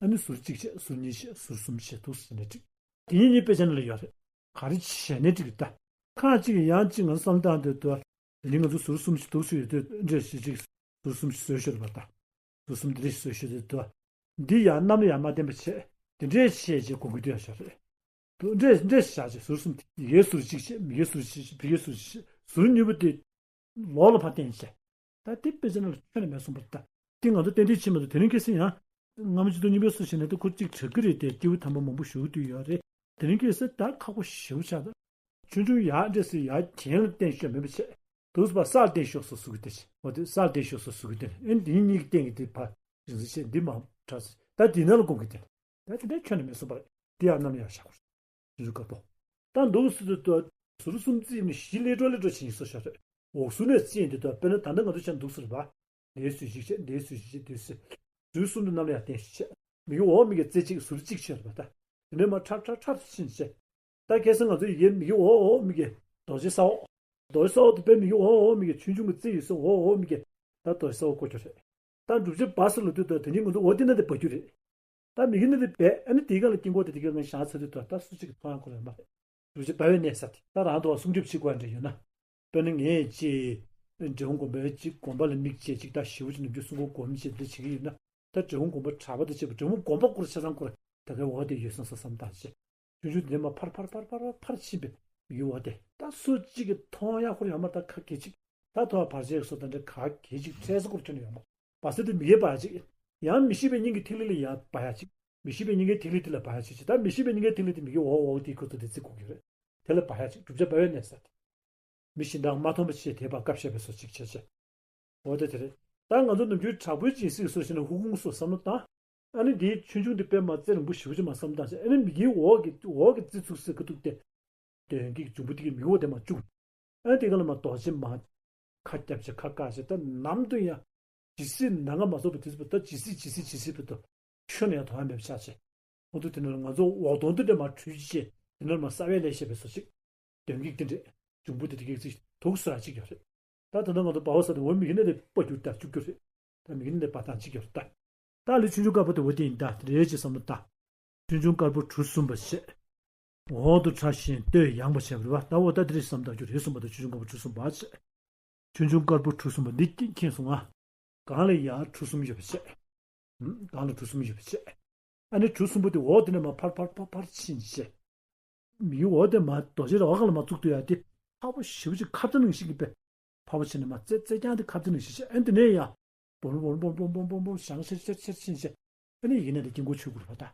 ཨ་ནི་ཟུར་གཅིག་བྱས་ཟུར་གཉིས་བྱས་ཟུར་གསུམ་བྱས་འདུག་སེ་ནས་ཅིག་དེ་གཉིས་གཉིས་དཔེ་ཆ་ནང་ལ་ཡོད་རེད། ག་རེ་བྱས་ནས་ཅིག་ད། ཁག་ཅིག་ཡང་ཅིག་ང་བསམ་སྟངས་དེ་དུ། དེ་ནི་ང་ཚོ་ཟུར་གསུམ་ཞིག་འདུག་སེ་ཡོད་དུས་འདྲེས་ཞིག་ཅིག་ཟུར་གསུམ་ཞིག་བཟོས་ཤོར་བ་དང་། ཟུར་གསུམ་དེ་འདྲས་ཞིག་བཟོས་ཤོར་དུས་དུ། འདི་ཡང་གནམ་ལ་ཡང་མ་བརྟེན་པ་བྱས། དེ་འདྲས་བྱས་རྗེས་གོང་གི་དུས་ཡང་ཤོར་རེད། དུ་འདྲེས་འདྲེས་བཞག་རྗེས་ཟུར་གསུམ་དེ་ཡི་གེ་ཟུར་གཅིག་བྱས་མི་གེ་ཟུར་གཅིག་བྱས་བི་གེ་ཟུར་གཅིག་བྱས་ཟུར་གཉིས་པོ་དེ། ལོགས་ལ་ཕར་བསྟན་བྱས། ད་དེ་དཔེ་ཆ་ནང་ལ་ཁྱོན་ནས་མེད་གསུངས་པ་རེད་ད། དེ་ང་ཚོ་ཏན་ཏན་ཕྱིན་མ་གཏོགས་དེ་རིང་ཁ་སང་ཡང་། སྔ་མོ་སྤྱི་ཚོགས་རྙིང་པའི་སྲོལ་བྱས་ནས་ད་ཁོ་གཅིག་དྲག་གི་རེད་དེ་སྐྱེས་བུ་དམ་པ་མང་པོ་བཞུགས་དུས་ཡོད་རེད། དེ་རིང་ཁ་སང་ད་ཁག་པོ་ཞེ་པོ་ཆགས་ད། ཆུང་ཆུང་ཡར་འདྲེས་སེ་ཡར་གྱེན་ལ་བསྟན་ཤོག་མེད་པ་བྱས། དུས་ཚོད་པ་ས་ལ་བསྟན་ཤོག་སོ་ཟུག་གི་བསྟན་ཤག་འོ་དེ་ས་ལ་བསྟན་ཤོག་སོ་ཟུག་གི་བསྟན་ཨེ་འདི་གཉིས་གཉིས་ཀྱི་སྟེང་གི་དེ་ཕར་རིང་ཟིན་བྱས་འདི་མ་དྲག་ཟིན་ད་དེ་ནང་ལ་སྒོམ་གི་བསྟན། ད་དེ་འདྲ་ཁྱོན་ནས་མེད་སོང་པ་རེད། དེ་ཡང་ནམ་ཡང་བཞག་དགོས་རེད། ཆུང་ཆུང་དཀར་པོ། ད་འདུག་སེ་དུ་ཟུར་གསུམ་རྩིས་ནི་བཞི་ལས་འགྲོ་ལས་འགྲོ་བྱེད་ཡིན་སོ་ཤ་རེད། འོག་ཟུར་ནས་རྩིས་ཡིན་དུས་ད་དཔེར་ན་ད་ལྟ་ང་ཚོ་ཆ་འདུག་སེ་རེད་པ། འདས་ཟུར་ཞིག་བྱས་འདས་ཟུར་ཞིག་བྱས་འདས་ཟུར། ཟུར་གསུམ་དུ་ནམ་ཡང་བསྟན་ཞིག་བྱས། མི་གི་འོག་མི་གི་རྩེ་གཅིག་ཟུར་གཅིག་ཆོད་རེད་པ་ད། དེ་ནས་མ་ཁྲབ་ཁྲབ་ཁྲབ་ཕྱིན་བྱས། ད་ཁ་སང་ང་ཚོ་ཡི་གེ་མི་གི་འོག་འོག་མི་གི་རྡོ་རྗེ་ས་འོག་རྡོ་རྗེ་ས་འོག་དེ་དཔེ་མི་གི་འོག་འོག་མི་གི་ཆུང་ཆུང་གི་རྩེ་ཡོད་ས་འོག་འོག་མི་གི་ད་རྡོ་རྗེ་ས་འོག་བཀོད་རྒྱུ་རེད། ད་བསྒྲུབ་བྱ་སྦ་ས་ལ་དུས་ད་དེ་ནི་ང་ཚོ་འོག་དེ་ན་དེ་སྦ་རྒྱུ་རེད། ད་མི་གི་ན་དེ་སྦས་ཨ་ནི་དེའི་སྒང་ལ་དཀྱིལ་འཁོར་དེ་དེ་ག་ང་བཞག་ཚར་དུས་ད་ད་སུ་གཅིག་གི་མཐོང་ཡང་ཁོ་རང་མ་རེད། བསྒྲུབ་བྱ་སྦ་བའི་གནས་ས་དེ་ད་རང་དུ་བ་སྲུང་སྐྱོབ་བྱེད་དགོས་འདྲ་ཡོད་ན། དཔེར་ན་ངས་ཅིག་འབྲས་སྤུངས་དགོན་པའི་ཅིག་དགོན་པ་ལ་དམིགས་བྱས་ཅིག་ད་ཞེ་པོ་ཅིག་ནམ་རྒྱུན་སྲུང་འཁོར་སྒོམ་བྱས་འདི་བྱེད་ཀྱི་ཡོད་ན། ད་འབྲས་སྤུངས་དགོན་པ་གྲྭ་པ་དང་བཅས་པ་འབྲས་སྤུངས་དགོན་པ་སྐོར་ཆ་ཚང་སྐོར་ད་གའི་འོག་དེ་ཡོད་སོང་ས་བསམ་བཏང་བྱས། ཆུང་ཆུང་དེ་མ་ཕར་ཕར་ཕར་ཕར་ཕར་ཕར་ཕྱིན་པའི་མི་གི་འོག་དེ་ད་སུ་གཅིག་གིས་མཐོང་ཡག་ཁོ་རང་ཡོད་མ་རེད། ད་ཁ་གད་ཅིག་ད་མཐོང་བ་བར་ཆད་སོགས་དང་འདྲ་ཁ་གད་ཅིག་འཕྲལ་སེ་སྐོར་ཁྱོན་ནས་ཡོད་མ་རེད། སྦ་ས་དེ་མི་གི་སྦ་ཡག་ཅིག་ཡང་མི་ཤེས་པའི་སྙིང་གི་ཐིག་ལེ་ལ་ཡང་སྦ་ཡག་ཅིག་མི་ཤེས་པའི་སྙིང་གའི་ཐིག་ལེ་དེ་ལ་སྦ་ཡག་ཅིག་ཅིག་ད་མི་ཤེས་པའི་སྙིང་གའི་ཐིག་ལེ་དེ་མི་གི་འོག་འོག་དེའི་ཁུར་ཚོ་དེ་རྩི་དགོས་ཀྱི་རེད། དེ་ལ་སྦ་ཡག་ཅིག་བསྒྲུབ་བྱ་སྦ་བའི་གནས་ས་དེ། མི་གཞན་དག་མ་མཐོང་བ་བྱས་དེ་བར་སྐབས་བཤད་པའི་བཟོ་ཅིག་བྱས་བྱས། འོ་དེ་དེ་རེད། ད་ང་ཚོ་ནམ་རྒྱུན་དྲག་པོའི་སྦྱིན་སྲེག་སོགས་བྱས་ནས་ཧུ་ཁུང་སོགས་བསམ་བློ་བཏང་། ཨ་ནི་འདིའི་ཆུང་ཆུང་འདི་དཔེ་མ་རྩེ་རིང་པོ་ཞེ་པོ་ཅིག་མ་བསམ་བཏང་བྱས་ཨ་ནི་མི་གིའི་འོག་གི་འོག་གི་རྩི་ཚུགས་སེ་ཁ་ཐུག་སྟེ། གདོན་བགེགས་འབྱུང་པོ་དེ་གི་མི་གི་འོག་དེ་མ་བཅུག་ཨ་ནི་དེ་ག་ལ་མ་རྡོ་རྗེ་མ། ཁ་རྒྱབ་བྱས་ཁ་བཀག་བྱས་ད་ནམ་དུ་ཡང་། ཇི་སྲིད་ནང་ང་མ་རྫོགས་པ་དེ་ཚོ་ད་ཇི་སྲིད་ཇི་སྲིད་ཇི་སྲིད་བར་དུ། ཁྱོན་ནས་ཡང་དོ་སྣང་མེད་པ་ཆགས་བྱས། ཁོང་ཚོ་དེ་ནང་ལ་ང་ཚོ་འོག་གདོང་དེ་འདྲ་མ་འཁྲུལ་བྱས་དེ་ནང་ལ་མ་གསང་བའི་ལས་བྱས་པའི་བཟོ་ཅིག་དོན་གྱི་དེ་འདྲས། འབྱུང་པོ་དེ་དེ་གའི་ཚིག་དུག་སུ་ར་གཅིག་ཡོད་རེད། ད་ད་ལྟ་ང་ཚོ་སྦ་བ་ས་དེ་འོ་མི་གི་ནི་དེ་སྦ་རྒྱུ་ད་བཅུག་རྒྱུ་རེད། ད་མི་གི་ནི་དེ་སྦ་སྟངས་གཅིག་ཡོད་རེད་ད། ད་ལི་ཆུང་ཆུང་དཀར་པོ་དེ་འོ་དེ་ཡིན་ད་དེ་རེད་ཅེས་བསམ་བློ་ད། ཆུང་ཆུང་དཀར་པོ་གྲུ་གསུམ་པ་བྱས། འོག་ཏུ་ཕྲ་ཞིང་སྟོད་ཡངས་པ་བྱས་པ་རེད་བ། ད་འོ་ད་དེ་རེད་བསམ་བཏང་རྒྱུ་རེད་གསུངས་པ་དང་ཆུང་ཆུང་དཀར་པོ་གྲུ་གསུམ་པ་བྱས། ཆུང་ཆུང་དཀར་པོ་གྲུ་གསུམ་པ་འདི་མཁྱེན་སོང་ང་། སྒང་ལ་ཡང་གྲུ་གསུམ་ཡོད་པ་བྱས། ཧུམ། སྒང་ལ་གྲུ་གསུམ་ཡོད་པ་བྱས། ཨ་ནི་གྲུ་གསུམ་པོ་དེ་འོག་དེ་ནས་མར་ཕར་ཕར་ཕར་ཕར་ཕྱིན་བྱས། མིའི་འོག་དེ་མར་རྡོ་རྗེ་ར་བ་སྒང་ལ་མར་བཙུགས་དུས་ཡ་དེ་ཕར་པོ་ཞེ་པོ་ཅིག་ཁ་བརྡ་ནང་བཞིན་གྱི་པས། ཕར་པོ་ཕྱིན་ནས་མར་རྩེ་རྩེ་རྐྱང་དེ་ཁ་བརྡ་ནང་བཞིན་བྱས། ཨ་ནི་དེ་ནས་ཡ། སྦོམ་སྦོམ་སྦོམ་སྦོམ་སྦོམ་སྦོམ་ཞང་ཤེར་ཤེར་ཤེར་ཕྱིན་བྱས། ཨ་ནི་ཡིན་ནས་དེ་དཀྱིལ་འཁོར་ཆོས་སྐུ་ར་བ་ད།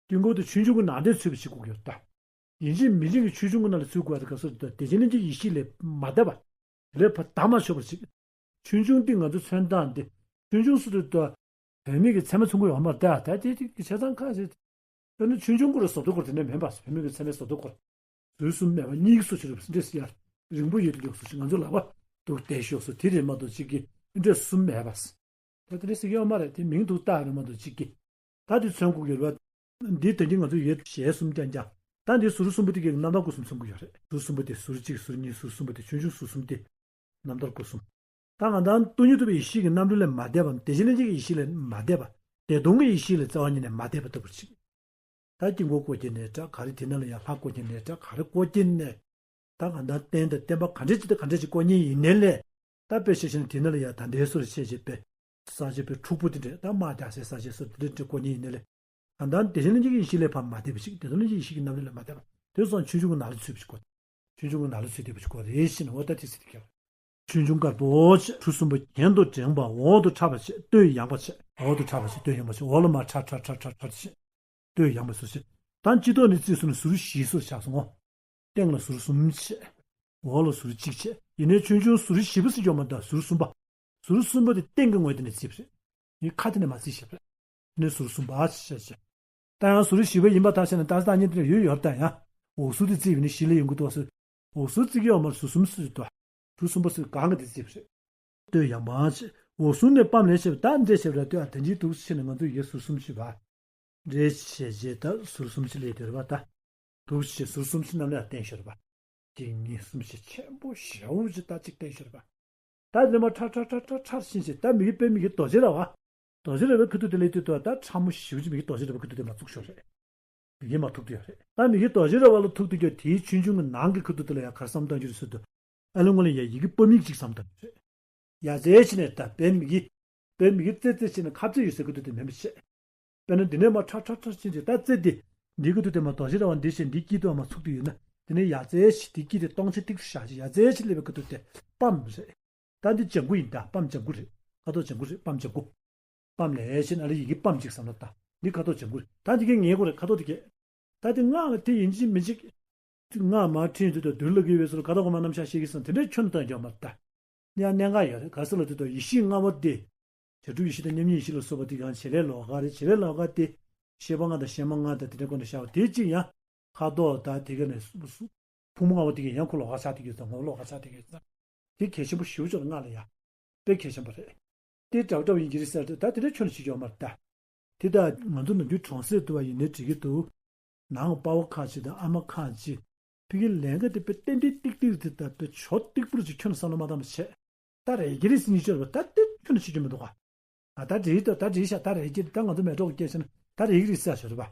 དཀྱིལ་འཁོར་དུ་ཆུང་ཆུང་གི་ནང་དེ་ཚུད་པ་ཞིག་དགོས་ཀྱི་ཡོད་ད། ཡིན་གཅིག་མིན་གཅིག་གི་ཆུང་ཆུང་གི་ནང་ལ་ཚུད་དགོས་ཡ་དེ་ག་སོ་དེ་བདེ་ཆེན་གླིང་གི་ཡེ་ཤེས་ལས་མ་འདས་པ། དེ་ལས་ཕར་ད་མ་ཆོག་པ་ཞིག་ཆུང་ཆུང་འདི་ང་ཚོ་མཚོན་སྟངས་འདི། ཆུང་ཆུང་སུ་དུ་ལྟ། བུད་མེད་ཀྱི་མཚན་མ་མཚོན་གྱི་ཡོད་མ་རེད་ད། ད་དེ་དེ་གི་ཆ་ཚང་ཁ་ཟེར། དཔེར་ན་ཆུང་ཆུང་སྐོར་ལ་བཟོ་ལྟ་སྐོར་དེ་འདྲ་མིན་པ། བུད་མེད་ཀྱི་མཚན་མའི་བཟོ་ལྟ་སྐོར། ཟུར་གསུམ་མེད་པ་གཉིས་ཀྱི་སོ་ཕྱི་རུ་འདྲེས་སུ་ཡར། རིང་པོ་ཡོད་དུ་ཡོད་སོ་ཞིག་ང་ཚོ་ལག་པ་འདུག་བསྡད་ཤོག་སོ་དེ་རེད་མ་གཏོགས་གཅིག་གི་འདྲེས་གསུམ་མེད་པ། ད་དེ་འདྲ་ཟེར་གྱི་ཡོད་མ་རེད། དེ་མིང་འདུག་བཏགས་རེད་མ་གཏོགས་གཅིག་གི། ད་དེ་མཚོན་དགོས་ཀྱི་རེད་བ། འདི་དོན་གྱིས་ང་ཚོ་ཡོད་གཞས་གསུམ་རྐྱང་རྐྱང་། ད་འདི་ཟུར་གསུམ་པོ་དེ་གི་རྣམ་ཐར་སྐོར་གསུམ་མཚོན་གྱི་ཡོད་རེད། ཟུར་གསུམ་པོ་དེ་ཟུར་གཅིག་ཟུར་གཉིས་ཟུར་གསུམ་པོ་དེ་ཆུང་ཆུང་ཟུར་གསུམ་དེ། རྣམ་ཐར་སྐོར་གསུམ། ད་ང་དང་སྟོང་ཉིད་རྟོགས་པའི་ཡེ་ཤེས་ཀྱི་རྣམ་གྲོལ་ལས་མ་འདས་པའམ་བདེ་ཆེན་གླིང་རྗེ་གི་ཡེ་ཤེས་ལས་མ་འདས་པ། བདེ་སྟོང་གི་ཡེ་ཤེས་ལས་རྩ་བ་ཉིད་ནས་མ་འདས་པ་ལྟ་བུར་ཅིག་ད་དཀྱིལ་འཁོར་བསྐོར་གྱི་ནས་འདྲ་ག་རེ་དེ་ནང་ལ་ཡང་ལྷ་བསྐོར་གྱི་ནས་འདྲ་ག་རེ་བསྐོར་གྱི་ནས། ད་གང་ལྟར་རྟེན་དང་བརྟེན་པ་ག་འདྲ་ཅིག་དང་ག་འདྲ་ཅིག་བསྐོར་མཁན་ཡིན་ནའི་ལས། ད་དཔེ་ཆ་བཞག་ན་དེ་ནང་ལ་ཡང་ད་ལྟའི་སོར་བཤད་བྱས་པའི། ས་བྱེད་པའི་འཁྲུག་པོ་དེ་འདྲ་ད་དམག་རྒྱག་སའི་ས་བྱེད་སོར་དེ་འདྲ་འདྲ་བསྐོར་མཁན་ཡིན་ནའི་ལས། ད་ལྟ་བདེ་ཆེན་ལྷན་སྐྱེས་ཀྱི་ཡེ་ཤེས་ལས་ཕར་མ་འདས་པ་ཞིག་བདེ་སྟོང་ལྷན་སྐྱེས་ཀྱི་ཡེ་ཤེས་ཀྱི་རྣམ་རིག་ལས་མ་འདས་པ། དེ་སོང་ཆོས་འབྱུང་གི་ནང་ལ་ཚུད་པ་ཞིག་གོ། ཆོས་འབྱུང་གི་ནང་ལ་ཚུད་བསྡད་པ་ཞིག་གོ་རེད་ཟེར་ནས་འོ་ད་དེ་ཟེར་དེ་ཁྱེར། ཆོས་འབྱུང་དཀར་པོ་ཆེ་གྲུ་གསུམ་པ་གྱེན་དུ་བསྒྲེངས་པ་འོག་ཏུ་ཕྲ་བ་བྱས་སྟོད་ཡངས་པ་བྱས། འོག་ཏུ་ཕྲ་བ་བྱས་སྟོད་ཡངས་པ་བྱས། འོག་ལ་མར་ཕྲ་ཕྲ་ཕྲ་ཕྲ་ཕྲ་བྱས། སྟོད་ཡངས་པ་ཟུར་བྱས། ད་སྤྱི་ལྡོག་ནས་བརྩིས་སོང་ན་ཟུར་བཞི་ཟུར་ཆགས་སོང་ངོ་། སྟེང་ལ་ཟུར་གསུམ་བྱས། འོག་ལ་ཟུར་གཅིག་བྱས། ཡིན་ནའི་ཆོས་འབྱུང་ཟུར་བཞི་པ་ཟེར་རྒྱུ་མ་གཏོགས་ཟུར་གསུམ་པ། ཟུར་གསུམ་པ་དེ་སྟེང་གི་ངོས་དེ་ནས་བརྩིས་པ་རེད། ངས་ཁ་དེ་ནས་མ་བརྩིས་བཞག་པ་རེད། དེ་ནས་ཟུར་གསུམ་པ་བྱས་བྱས། ད་ཡང་ཟུར་བཞི་པ་ཡིན་པ་ཐག་བཅད་ན་ད་ལྟ་ཉིན་དེ་ཡོད་ཡོད་ད་ཡང་། འོག་ཟུར་དེ་བརྩིས་པ་ཡིན་ན་བཞི་ལས་ཡོང་གི་འདུག་ཟེར། འོག་ཟུར་བརྩི་གི་ཡོད་མ་རེད། ཟུར་གསུམ་ཟེར་འདུག་ཟུར་གསུམ་པ་ཟེར་གང་གི་དེ་བརྩིས་པ་རེད། སྟོད་ཡངས་པ་བྱས། འོག་ཟུར་ནས་སྤམ་ལེན་བྱས་པ་ད་འདྲས་བྱས་པ་རེད། ལྟོས་ཨ་དེ་འཇིག་འདུག་ཕྱིན་ནས་ང་ཚོ་ཡོད་ཟུར་གསུམ་བྱས་པ། འདྲེས་བྱས་རྗེས་ད་ཟུར་གསུམ་ཅིག་སླེབས་དེ་རེད་པ། ད་འདུག་བྱས་ཟུར་གསུམ་ཅིག་རྣམས་ལ་བསྟན་ཤོར་བ། གཅིག་གཉིས་གསུམ་བྱས་ཆེན་པོ་ཞེ་པོ་ཅིག་ད་ཅིག་བསྟན་ཤོར་བ། ད་ལས་མ་ཁྲ་ཁྲ་ཁྲ་ཁྲ་ཁྲ་ཕྱིན་བྱས་ད་མི་གི་དཔེ་མི་གི་རྡོ་རྗེ་ར་བ། རྡོ་རྗེ་ར་བའི་ཁ་ཐུག་དེ་སླེབས་དུས་ད་ཁྲ་མོ་ཞེ་པོ་ཅིག་མི་གི་རྡོ་རྗེ་ར་བའི་ཁ་ཐུག་དེ་མ་བཙུགས་ཤོར་རེད། མི་གི་མ་ཐུག་དུས་ཡོད་རེད། ད་མི་གི་རྡོ་རྗེ་ར་བ་ལ་ཐུག་དུས་ཀྱང་དེའི་ཆོས་འབྱུང་གི་ནང་གི་ཁ་ཐུག་དེ་ལ་ཡང་གར་བསམ་བཏང་རྒྱུ་རེད་ཟེར་དུས། ཨ་ལོ་ངོ་ལ་ཡ་ཡི་གེ་པ་མིག་ཅིག་བསམ་བཏང་རྒྱུ་རེད། ཡ་རྩེ་ཕྱིན་ནས་ད་བེ་མི་གི། བེ་མི་གི་རྩེ་རྩེ་ཕྱིན་ནས་ཁ་རྩེ་ཡོད་ཟེར་གི་འདུག་དེ་མིན་པ་བྱས། དཔེར་ན་འདི་ནས་མར་ཁྲ་ཁྲ་ཁྲ་ཕྱིན་ཅིག་ད་རྩེ་འདི། འདི་གི་འདུག་དེ་མ་གཏོགས་ཤི་ར་བ་འདི་བྱས་འདི་དཀྱིལ་དུ་མ་ཚུགས་དུས་ཡོད་ན། དེ་ནས་ཡ་རྩེ་ཕྱིན་འདི་དཀྱིལ་དེ་སྟོང་ཆ་ཏིག་ཏུ་བཞག་ཅིག་ཡ་རྩེ་ཕྱིན་སླེབས་པའི་གི་འདུག་དེ་སྤམ་རེད། ད་འདི་ལྗང་གུ་ཡིན་ད་སྤམ་ལྗང་གུ་རེད། ཁ་དོག་ལྗང་གུ་རེད་སྤམ་ལྗང་གུ། སྤམ་ལས་ཕྱིན་ཨ་ལེ་ཡི་གེ་སྤམ་ཅིག་བསམ་ན་ད། འདི་ཁ་དོག་ལྗང་གུ་རེད་ད་འདི་གའི་ངེས་གོ་རེད་ཁ་དོག་དེ་གས། ད་དེ་སྔགས་ལ་དེ་ཡིན་གཅིག་མིན་གཅིག་སྔགས་མར་ཕྲེང་དུ་དང་མདུན་ལ་གི་བས་སུ་ལ་ཁ་དོག་གོ་མ་རྣམ་གཞག་ཤེས་ཀྱི་སང་དེ་འདྲའི་ཁྱོན་དུ་བཏང་རྒྱག་མ་ད། ཡང་གནད་འགག་ཡོད་རེད་ག་ས་ལ་དུ་དང་ཡེ་ཤེས་ལྔ་པོ་དེ། བྱ་གྲུབ་ཡེ་ཤེས་དང་མཉམ་ཉིད་ཡེ་ཤེས་ལ་སོགས་པ་དེ་གང་བྱེད་ལས་ལོག་ག་རེད་བྱེད་ལས་ལོག་ག་དེ། ཤེས་པ་ལྔ་དང་ཤེས་མ་ལྔ་དང་དེ་འདྲའི་སྐོར་ནས་བཤད་པ་དེ་གཅིག་ཡང་། ཁ་དོག་དང་དེ་ག་ནས་སུ་སུ། ཕུང་པོ་ལྔ་པོ་དེ་གས་ཡང་ཁོ་ལོག་ག་ཆགས་དེ་གས་ཙང་ངོ་བོ་ལོག་ག་ཆགས་དེ་གས་ཙང་། དེ་གལ་ཆེན་པོ་ཞེ་པོ་ཅིག་ལ་ང་ལ་ཡ། དཔེ་གལ་ཆེན་པོ་རེད། དེ་འདྲ་བོ་འདྲ་བོ་ཡིན་གྱི་རེད་ཟེར་ཏེ་ད་དེ་འདྲའི་ཁྱོན་ནས་བྱེད་ཀྱི་ཡོད་མ་རེད་ད། དེ་ལྟར་ང་ཚོ་ནམ་རྒྱུན་གྲོང་གསེབ་ཏུ་བ་ཡིན་ནའི་འགྲིག་གི་འདུག་ནང་པ་ཕ་བོ་ཁ་ཅིག་དང་ཨ་མ་ཁ་ཅིག་ཕ་གི་ལས་ཀ་དེ་དཔེ་ཏན་ཏན་ཏིག་ཏིག་རེད་ད་དཔེ་ཇོ་ཏིག་པུར་ཅིག་ཁྱོན་ནས་བསམ་བློ་མ་བཏང་བ་བྱས། ད་རེད་ཀྱི་རེད་ཟེར་ཉེས་ཆོད་རེད་པ་ད་དེ་ཁྱོན་ནས་བྱེད་ཀྱི་མི་འདུག་ག་ཨ་ད་འགྲིག་ཡོད་ད་འགྲིག་ཤག་ད་རེད་ཀྱི་ད་ང་ཚོ་མེ་ཏོག་སྐྱེས་ཤག་ན་ད་རེད་ཀྱི་རེད་ཟེར་ཞོར་རེད་པ།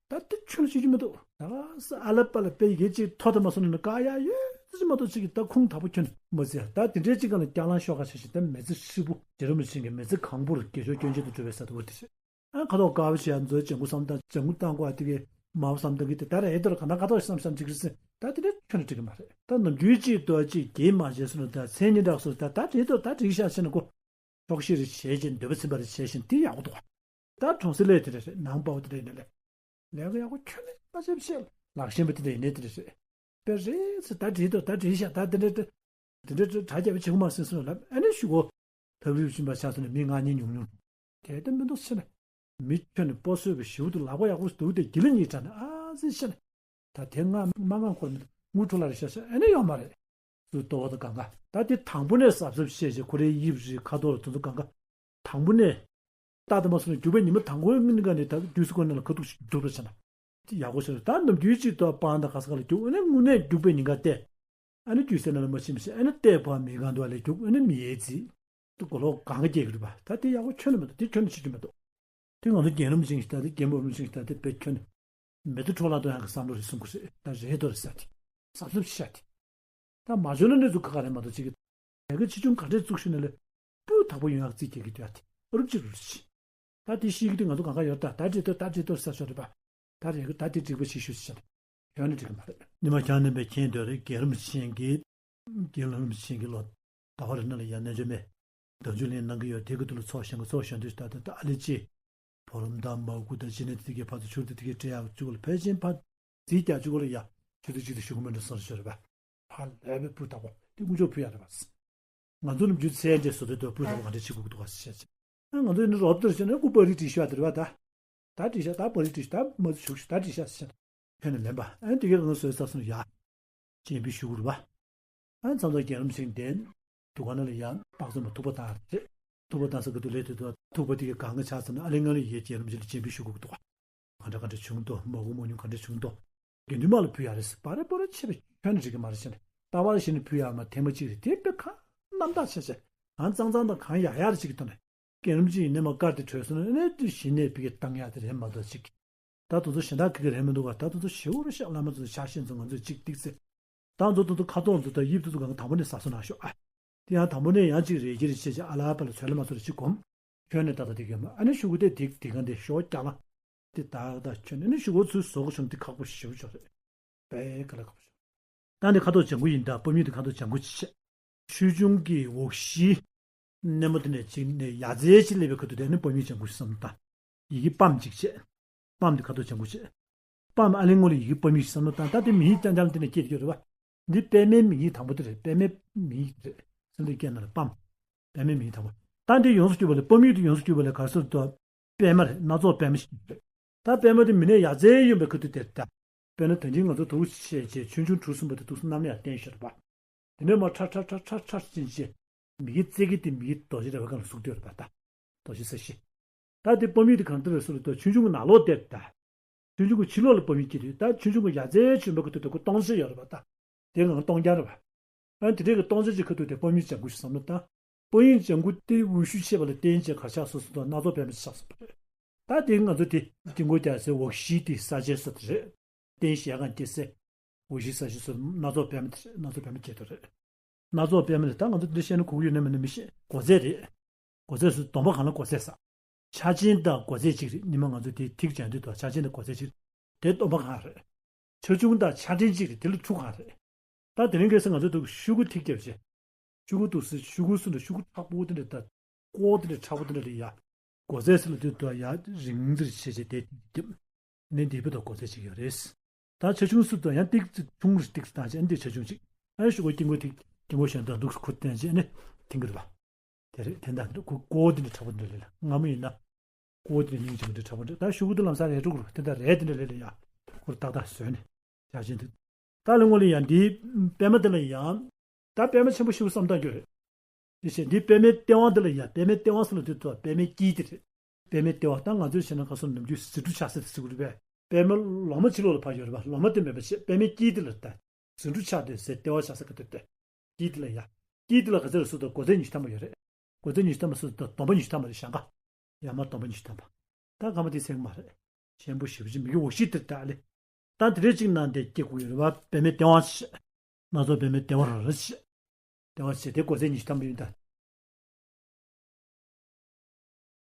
ད་དེ་ཁྱོན་ནས་བྱེད་ཀྱི་མི་འདུག་ད་ས་ཨ་ལ་པ་ལ་དཔེ་ཡི་གེ་གཅིག་ཐོ་དུ་མ་སོང་ན་ནི་ཀ་ཡ་ཡོད་ཙི་ཅི་མ་གཏོགས་ཅིག་གི་ད་ཁུངས་དག་པོ་ཁྱོན་ནས་མ་ཟེར་ད་དེ་འདྲའི་ཅིག་ག་ལ་སྐྱག་ལང་ཤོག་ཁ་ཆེ་ཞིག་ད་མི་ཚེ་ཧྲིལ་པོ་རྗེ་རིན་པོ་ཆེ་གི་མི་ཚེ་གང་པོར་དགེ་སྦྱོར་སྐྱོན་ཅན་དུ་འགྲོ་བའི་ས་དུ་བར་དེ་རེད། ཨ་ཁ་དོག་དཀར་པོ་ཞིག་ཡང་མཛོད་ལྗང་གུ་བསམ་སྟངས་ལྗང་གུ་བཏང་དགོས་ཨ་དེ་གའི་མ་བསམ་སྟངས་ཀྱི་དེ་ད་རེད་ཨེ་དོར་ག་ན་ཁ་དོག་བསམ་བསམ་ཅིག་རེད་ཟེར་ད་དེ་འདྲ་ཁྱོན་ནས་འགྲིག་གི་མ་རེད། ད་ནམ་རྒྱུན་ཅིག་ཏོ་ཅིག་གེ་མ་བྱས་སོང་ན་ད་མཚན་ཉིད་འདྲ་སོང་ད་ད་རེད་དོ་ད་འགྲིག་ཤག་ཟེར་ན་གོ་ཆོག་ཤེས་རེ་བྱས་ཅིང་འདོད་པ་ཚིམ་པ་རེ་བྱས་ཤིང་དེ་ཡག་པོ་འདུག་ད་གྲོང་གསེབ་ལས་དེ་འདྲ་རེད་ནང་པའོ་དེ་འདྲ་ཡིན་ན་ལས་ལས་ཀ་ཡག་པོ་ཁྱོན་ནས་མ་བྱས་བཤད་ལག་ཤེས་པ་དེ་འདྲ་ཡིན་ནའི་དེ་འདྲ་རེད། དཔེ་རེད་ཟེར་ད་འགྲིག་དོ་ད་འགྲིག་ཤག་ད་དེ་འདྲ་དེ། དེ་འདྲ་དྲ་རྒྱ་བའི་བྱེད་སྒོ་མ་ཟིན་སོང་ལབ་ཨ་ནི་ཞུ་གོ་ཐབས་རིབ་ཕྱིན་པ་ཆགས་སོང་ནས་མི་ང་གཉིས་ཉུང་ཉུང་། དེ་ལྟ་མི་འདུག་ཕྱིན་ནས། མི་ཁྱོད་ནི་པོ་སོས་པའི་ཞིབ་ཏུ་ལག་པ་ཡག་པོ་འདུག་སྟེ་གྱི་ལི་གཉིས་དྲ་ནས་ཨ་ཙི་ཕྱིན་ནས། ད་དེ་ང་མ་ང་འཁོར་མི་འདུག་དངུལ་འཕྲོ་ལ་རེ་ཤ་ཤ་ཨ་ནི་ཡོད་མ་རེད། སུ་ལྟོ་བ་དང་གང་ག་ད་དེ་དང་པོ་ནས་གཟབ་གཟབ་བཤད་ཅེས་ཁོ་རའི་དབྱིབས་རིགས་ཁ་དོག་རིགས་དེ་ཚོ་གང་ག་དང་པོ་ནས། རྟགས་དེ་མ་སོང་ན་རྒྱུག་པའི་ཉི་མ་དང་པོའི་ཉིན་ག་ནས་ད་དུས་སུ་ཁོ་ན་ལ་ཁ་ཐུག་ཅིག་རྒྱུག་རོགས་བྱས་ན། ཡག་པོ་ཞིག་རེད་ད་ནམ་རྒྱུན་ཅིག་ཏུ་སྤང་དང་ག་ས་ག་ལ་རྒྱུག་ཨ་ནི་དངོས་གནས་རྒྱུག་པའི་ཉིན་ག་བལྟས། ཨ་ནི་དུས་སེ་ན་ལ་མ་ཕྱིན་པ་ཞིག་ཨ་ནི་བལྟས་པ་མི་གང་འདུག་ཨ་ལས་རྒྱུག་ཨ་ནི་མི་ཡལ་རྩིས། དུ་གོ་ལོག་གང་ག་རྒྱག་གི་རེད་པ་ད་དེ་ཡག་པོ་ཁྱོན་ནས་མི་འདུག་དེ་ཁྱོན་ནས་བྱེད་རྒྱུ་མི་འདུག་དེ་ང་ཚོ་རྒན་རབས་ཅན་ཞིག་ད་དེ་རྒན་པོ་རུ་ཅན་ཞིག་ད་དེ་དཔེ་ཁྱོན་ནས་མེ་ཏོ་འཕྲོ་བརླག་ཏུ་ཡང་གི་བསམ་བློ་རེ་གསུང་གི་རེད་ད་རེད་དོ་རེད་ས་དེ་གཟབ་གཟབ་ཤ་དེ། ད་མ་བྱུང་ན་གནས་ཚུལ་ཁག་ཁག་རེད་མ་གཏོགས་ཅིག་གི། ལས་ཀ་ཆེ་ཆུང་ག་འདྲས་བཙུགས་ཤིག་ན་ལས། སྤུས་དག་པོ་ཡོང་ཡག་རྩིས་རྒྱག་གི་འདུག་ཨ་དེ། རུབ་ཅིག་རུབ་ཅིག་ད་དེ་ཤེས་ཀྱི་དུས་ང་ཚོ་གང་ག་ཡོད་ད་ད་འདྲས་འདུག་ད་འདྲས་འདུག་ས་ཤོར་རེད་པ། ད་རེད་གི་ད་དེ་འགྲིག་པ་ཞིག་ཞུ་ཞིག་བྱས་ན། ཡོང་ནི་འགྲིག་གི་མ་རེད། ཉི་མ་འཁྱམས་ནས་པའི་ཁྱེད་འདོད་རེད་རྒན་རིན་པོ་ཆེ་གིས། རྒན་རིན་པོ་ཆེ་གིས་ལོ། ཟླ་བ་རེ་ནང་ལ་ཡང་རྣལ་འབྱོར་མའི། བདག་འཇུག་ལེན་གནང་གི་ཡོད་དེ་གི་དུ་ལ་ཚོགས་ཞིང་གི་ཚོགས་ཞིང་དུ་ད་ད་ད་ཨ་ལེ་ཅི། བུ་རམ་དང་མ་གུ་དང་ཅི་ནས་དེ་གའི་ཕར་དུ་ཆུར་དུ་དེ་གའི་སྤྲད་ཡག་བཅུག་ལ་ཕལ་ཆེན་ཕར། རྩིས་རྒྱག་བཅུག་ལ་ཡ། ཆུ་དུ་ཅི་དུ་ཞུ་གི་མི་འདུག་སོང་ཞོར་བ། ཕར་ལས་པའི་བུ་དག་པོ་དེ་དངུལ་ཆོག་ཕུལ་ཡག་རེད་བ། ང་ཚོ་ནམ་རྒྱུན་ཚེ་འདྲེ་བཟོ་དུས་དུ་བུ་དག་པོ་ག་འདྲ་བྱེད་དགོས་ཀྱི་འདུག་ག་ཟེར་བྱས། ཨ་ང་ཚོ་ཡིན་ན་རོབ་ཏུ་བྱས་ན་སྐུ་པར་རིས་བྲིས་ཤོག་ཨ་དེ་རེད་བ་ད། ད་བྲིས་ཤག་ད་པར་རིས་བྲིས་ཤག་ད་མ་ཚུ་བྱུག་ཤག་ད་བྲིས་ཤག་ཟེར་བྱས་ན། ཁྱོད་ནས་ལེན་པ་ཨ་དེ་གའི་རང་བཟོས་ས་སོང་ཡ། སྤྱན་འབུལ་ཞུ་དགོས་རེད་བ། ཨ་མཚམས་མཚམས་རྒན་རིན་པོ་ཆེ་གདན། དུ་ག་ན་ལ་ཡང་དཔག་བསམ་ལ་ཐུག་པ་བཏང་རེད། ཐུག་པ་བཏང་ས་གི་དུ་ལས་དུ་དུ་ཐུག་པ་དེ་གའི་གང་ག་ཆགས་ཚར་ན་ཨ་ལེ་ང་ལ་ཡའི་རྒན་རིན་པོ་ཆེ་ལ་སྤྱན་འབུལ་ཞུ་དགོས་ཀྱི་འདུག་ག་ག་འདྲ་ག་འདྲ་བྱུང་འདུག་མ་དགོས་མ་མྱོང་ག་འདྲ་བྱུང་འདུག་དགེ་འདུན་མ་ལ་ཕུལ་ཡག་རེད་ཟེར་པ་རེ་པོ་རེ་ཆེ་བའི་ཁྱོན་ནས་རིག་གི་མ་རེད་ཟེར་ནས་ལྟ་བ་ལ་ཞེན་ནས་ཕུལ་ཡག་མ་ཐེངས་མ་གཅིག་རེད་དེ་དཔེ་ཁ་རྣམ་དག་ཆེ་ཆེ་གང་གཙང་གཙང་དང་གང་ཡག་ཡག་རེད་ཅིག་གི་ཐོག་ནས་རྒན་རིན་པོ་ཆེ་ཡིན་ནས་མ་དཀར་དེ་གྲོལ་སོང་ན་ཨ་ནི་དུས་གཞི་ནས་ཕ་གི་བཏང་ཡག་དེ་རེད་མ་གཏོགས་ཅིག་ད་དུང་ཚོ་གཞན་དག་གི་གི་རེད་མི་འདུག་ག་ད་དུང་ཚོ་ཞེ་པོ་རེ་ཤག་བླ་མ་ཚོ་ཕྱག་ཤེས་ཚོ་ང་ཚོས་གཅིག་ཏིག་ཙེ། ད་ང་ཚོ་དུང་ཚོ་ཁ་དོག་ཚོ་ད་དབྱིབས་དུ་ཚོ་གང་ག་དང་པོ་ནས་ཟ་སོ་ན་ཤོག་ཨ། དེ་ཡང་དང་པོ་ནས་ཡང་གཅིག་རེ་གཅིག་རེ་བྱས་བྱས་ཨ་ལ་པ་ལ་ཚོད་ལ་མ་ཚོད་ལ་གཅིག་གོམས། ཁྱོད་ནས་ད་ལྟ་དེ་གི་མ་ཨ་ནི་ཤུ་གུ་དེ་དེ་དེ་གང་དེ་ཤོག་ཀྱང་ལ། དེ་ད་ད་ཁྱོད་ནི་ཤུ་གུ་ཚོས་བཟོ་དགོས་བྱུང་དེ་ཁག་པོ་ཞེ་པོ་ཅིག་རེད། དཔེ་དཀའ་ལས་ཁག་པོ་ཞིག་ད་འདི་ཁ་དོག་ལྗང་ཁུ་ཡིན་ད། སྤོ་མིག་དེ་ཁ་དོག་ལྗང་ཁུ་ཅིག་བྱས། ཆོས་འབྱུང་གི་འོག་གཞིའི་སྣེ་མོ་དེ་ནས་ཅིག་ནས་ཡ་རྩེ་ཅིག་སླེབས་པའི་ཁ་ཐུག་དེ་ནི་སྤོ་མིག་ལྗང་ཁུ་ཞིག་བསམ་བློ་བཏང་། ཡི་གེ་པམ་ཅིག་བྱས། པམ་དེ་ཁ་དོག་ལྗང་ཁུ་བྱས། པམ་ཨ་ལི་སྔོན་ལ་ཡི་གེ་སྤོ་མིག་ཞིག་བསམ་བློ་བཏང་། ད་དེ་མིང་ཅང་ཅང་དེ་ནས་སྐྱེས་ཡོད་རེད་བ། འདི་པད་མའི་མིང་ཡིག་དང་པོ་དེ་རེད། པད་མའི་མིང་ཡིག་རེད། སེམས་ལ་སྐྱེས་ན་ལ་པམ། པད་མའི་མིང་ཡིག་དང་པོ། ད་འདི་ཡོངས་སུ་གྱུར་པ་ལས་སྤོ་མིག་དེ་ཡོངས་སུ་གྱུར་པ་ལས་ག་རེ་ཟེར་དུས། པད་མ་རེད། སྣ་ཚོགས་པད་མ་ཞིག་རེད། ད་པད་མ་དེ་མི་ནས་ཡ་རྩེ་ཡོང་པའི་ཁ་ཐུག་དེར་ད། དཔེར་ན་ད་གིན་ང་ཚོ་དུག་བྱས་བྱས་ཆོས་འབྱུང་གྲུ་གསུམ་པ་དེ་དུག་གསུམ་རྣམས་ལ་ཡང་བསྟན་ཤོར་བ། དེ་ནས་མར་ཁྲ་ཁྲ་ཁྲ་ཁྲ་ཁྲ་ཕྱིན་བྱས། མི་གི་རྩེ་གི་དེ་མི་གི་རྡོ་རྗེ་རེད་བ། གང་ལ་གཟུགས་དེ་ཡོད་རེད་པ་ད། རྡོ་རྗེ་ས་གཞི། ད་དེ་སྤོ་མིག་དེ་གང་ལྟར་རེད་ཟེར་ལ་ད་ཆོས་འབྱུང་གི་ནང་ལོགས་དེར་ད། ཆོས་འབྱུང་གི་ཕྱི་ལོགས་ལ་སྤོ་མིག་སྐྱེས་དུས་ད་ཆོས་འབྱུང་གི་ཡ་རྩེ་ཆོས་འབྱུང་གི་དུས་ད་ཁོ་སྟོང་གསལ་ཡོད་རེད་པ་ད། དེ་གང་སྟོང་རྐྱང་རེད་པ། ཨ་དེ་འདྲའི་གི་སྟོང་ཆ་ཅིག་ཁ་ཐུག་དེ་སྤོ་མིག་ལྗང་ཁུ་ཞིག་བསམ་བློ་བཏང་། སྤོ་མིག་ལྗང་ཁུ་དེ་འོད་ཞུ་བྱེད་པ་ལ་བརྟེན་བྱས་གར་ཆགས་སོ་སོ་དང་སྣ་ཚོགས་པད་མ་ཆགས་སོང་བ་རེད། ད་དེ་ང་ཚོ་དེ་དཀྱིལ་འཁོར་རྒྱལ་སའི་འོག་གཞི་དེ་ས་ཆའི་སོ་དེ་རེད། རྟེན་གཞལ་ཁང་རྒྱལ་སའི་འོག་གཞི་ས་ཆའི་སོ་སྣ་ཚོགས་པད་མ་དེ་རེད། སྣ་ཚོགས་པད་མ་བྱེད་དོ་རེད། སྣ་ཚོགས་པད་མ་ལ་ད་ང་ཚོ་འདི་བཤད་ན་གོ་གི་ཡོད་ན་མེད་ན་མི་ཤེས། སྒོ་རྫས་རེད། སྒོ་རྫས་སུ་སྡོམ་པ་གང་ལ་སྒོ་རྫས་ཟེར། ཆ་ཆེན་དང་སྒོ་རྫས་གཅིག་རེད། ཉི་མ་ང་ཚོ་དེ་ཐིག་སྦྱང་དུས་དང་ཆ་ཆེན་དང་སྒོ་རྫས་གཅིག་རེད། དེ་སྡོམ་པ་གང་རེད། ཆ་ཆུང་དང་ཆ་ཕྲན་གཅིག་རེད། དེ་ལ་ཁྲུ་གང་རེད། ད་དེ་རིང་ཁ་སང་ང་ཚོ་འདུག་ཤུ་གུ་ཐིག་རྒྱབ་བྱས། ཤུ་གུ་འདུག་སེ་ཤུ་གུ་སུ་འདྲ་ཤུ་གུ་མཁྲེགས་པོ་དེ་འདྲ་ད། ཀོ་དེ་འདྲ་མཁྲེགས་པོ་དེ་འདྲ་ལ་ཡ། སྒོ་རྫས་སུ་ལ་དུས་དུ་ཡ་རིང་འདིར་བྱས་བྱས་དེ་ཐིག་རྒྱབ། ནི་འདི་བུ་དང་སྒོ་རྫས་གཅིག་ཡོད་རེད། ད་ཆ་ཆུང་སུ་དང་ཡང་ཏིག་ཙི་ཆུང་རེ་ཏིག་ཙི་བཏང་བྱས་འདི་ཆ་ཆུང་གཅིག་ཨ་ཤུ་གུ་དཀྱིལ་འཁོར་ཐིག་དཀྱིལ་འཁོར་གཞན་དང་འདུག་སེ་ཁུར་བསྟན་བྱས་ནི་ཐིག་གི་རེད་པ། དེ་རེད། དེ་འདྲ་འདུག་ཁོ་ཀོ་དེ་འདྲ་མཁྲེགས་པོ་འདྲ་ལས་ལ་སྔ་མོ་ཡིན་ན། ཀོ་དེ་འདྲ་སྙིང་རྗེ་མོ་འདྲ་མཁྲེགས་པོ་འདྲ། ད་ཤུ་གུ་དེ་ལམ་སང་རལ་གྲི་གུ་རུ་དེ་འདྲ་རལ་དེ་འདྲ་ལས་ལ་ཡ། ཁོ་རུ་ཏག་ཏག་བཟོས་ནས་བྱ་བྱེད་འདུག་ད་ལས་ངོ་ལ་ཡ་འདི་པད་མ་དེ་ལ་ཡ། ད་པད་མ་ཆེན་པོ་ཤུ་གུ་བསམ་སྟངས་རྒྱུ་རེད། དེ་བྱས་འདི་པད་མའི་ལྟེ་བ་འདི་ལ་ཡ། པད་མའི་ལྟེ་བ་ཟེར་ལ་དེ་ཚོ་པད་མའི་དཀྱིལ་དེ་རེད། པད་མའི་ལྟེ་བ་ད་ང་ཚོས་བྱས་ན་ཁ་སང་ནམ་རྒྱུན་ཟེའུ་འབྲུ་ཆགས་ས་དེ་ཟེར་གི་རེད་པས། པད་མ་ལོ་མ་ཕྱི་ལོགས་ལ་ཕར་ཡོད་རེད་པ། ལོ་མ་དེ་མེད་པ་བྱས་པད་མའི་དཀྱིལ་དེ་ལ་ད། ཟེའུ་འབྲུ་ཆགས་དེ་ཟེར་ལྟེ་བ་ཆགས་ས་གི་དེ་དེ། དཀྱིལ་དེ་ལ་ཡ། དཀྱིལ་དེ་ལ་ག་ཚོད་རེད་ཟེར་དུས་སྒོ་རྫས་ཉི་ཤུ་ཐམ་པ་ཡོད་རེད། སྒོ་རྫས་ཉི་ཤུ་ཐམ་པ་ཟེར་དུས་སྡོམ་པ་ཉི་ཤུ་ཐམ་པ་རེད། ཞག་འགའ། ཡར་མར་སྡོམ་པ་ཉི་ཤུ་ཐམ་པ། ད་སྐར་མ་དེ་ཚད་མ་རེད། ཆེན་པོ་ཞེ་པོ་ཅིག་མི་གི་འོག་གཞི་དེར་ད་ལེ། ད་དེ་འདྲའི་ཅིག་ནང་དེ་སྐྱེ་དགོས་ཡོད་རེད་པ། པད་མའི་ལྟེ་བ་ཞེས། སྣ་ཚོགས་པད་མའི་ལྟེ་བ་རེད་ཞེས། ལྟེ་བ་ཞེས་དེ་སྒོ་རྫས་ཉི་ཤུ་ཐམ་པ་ཡིན་ད་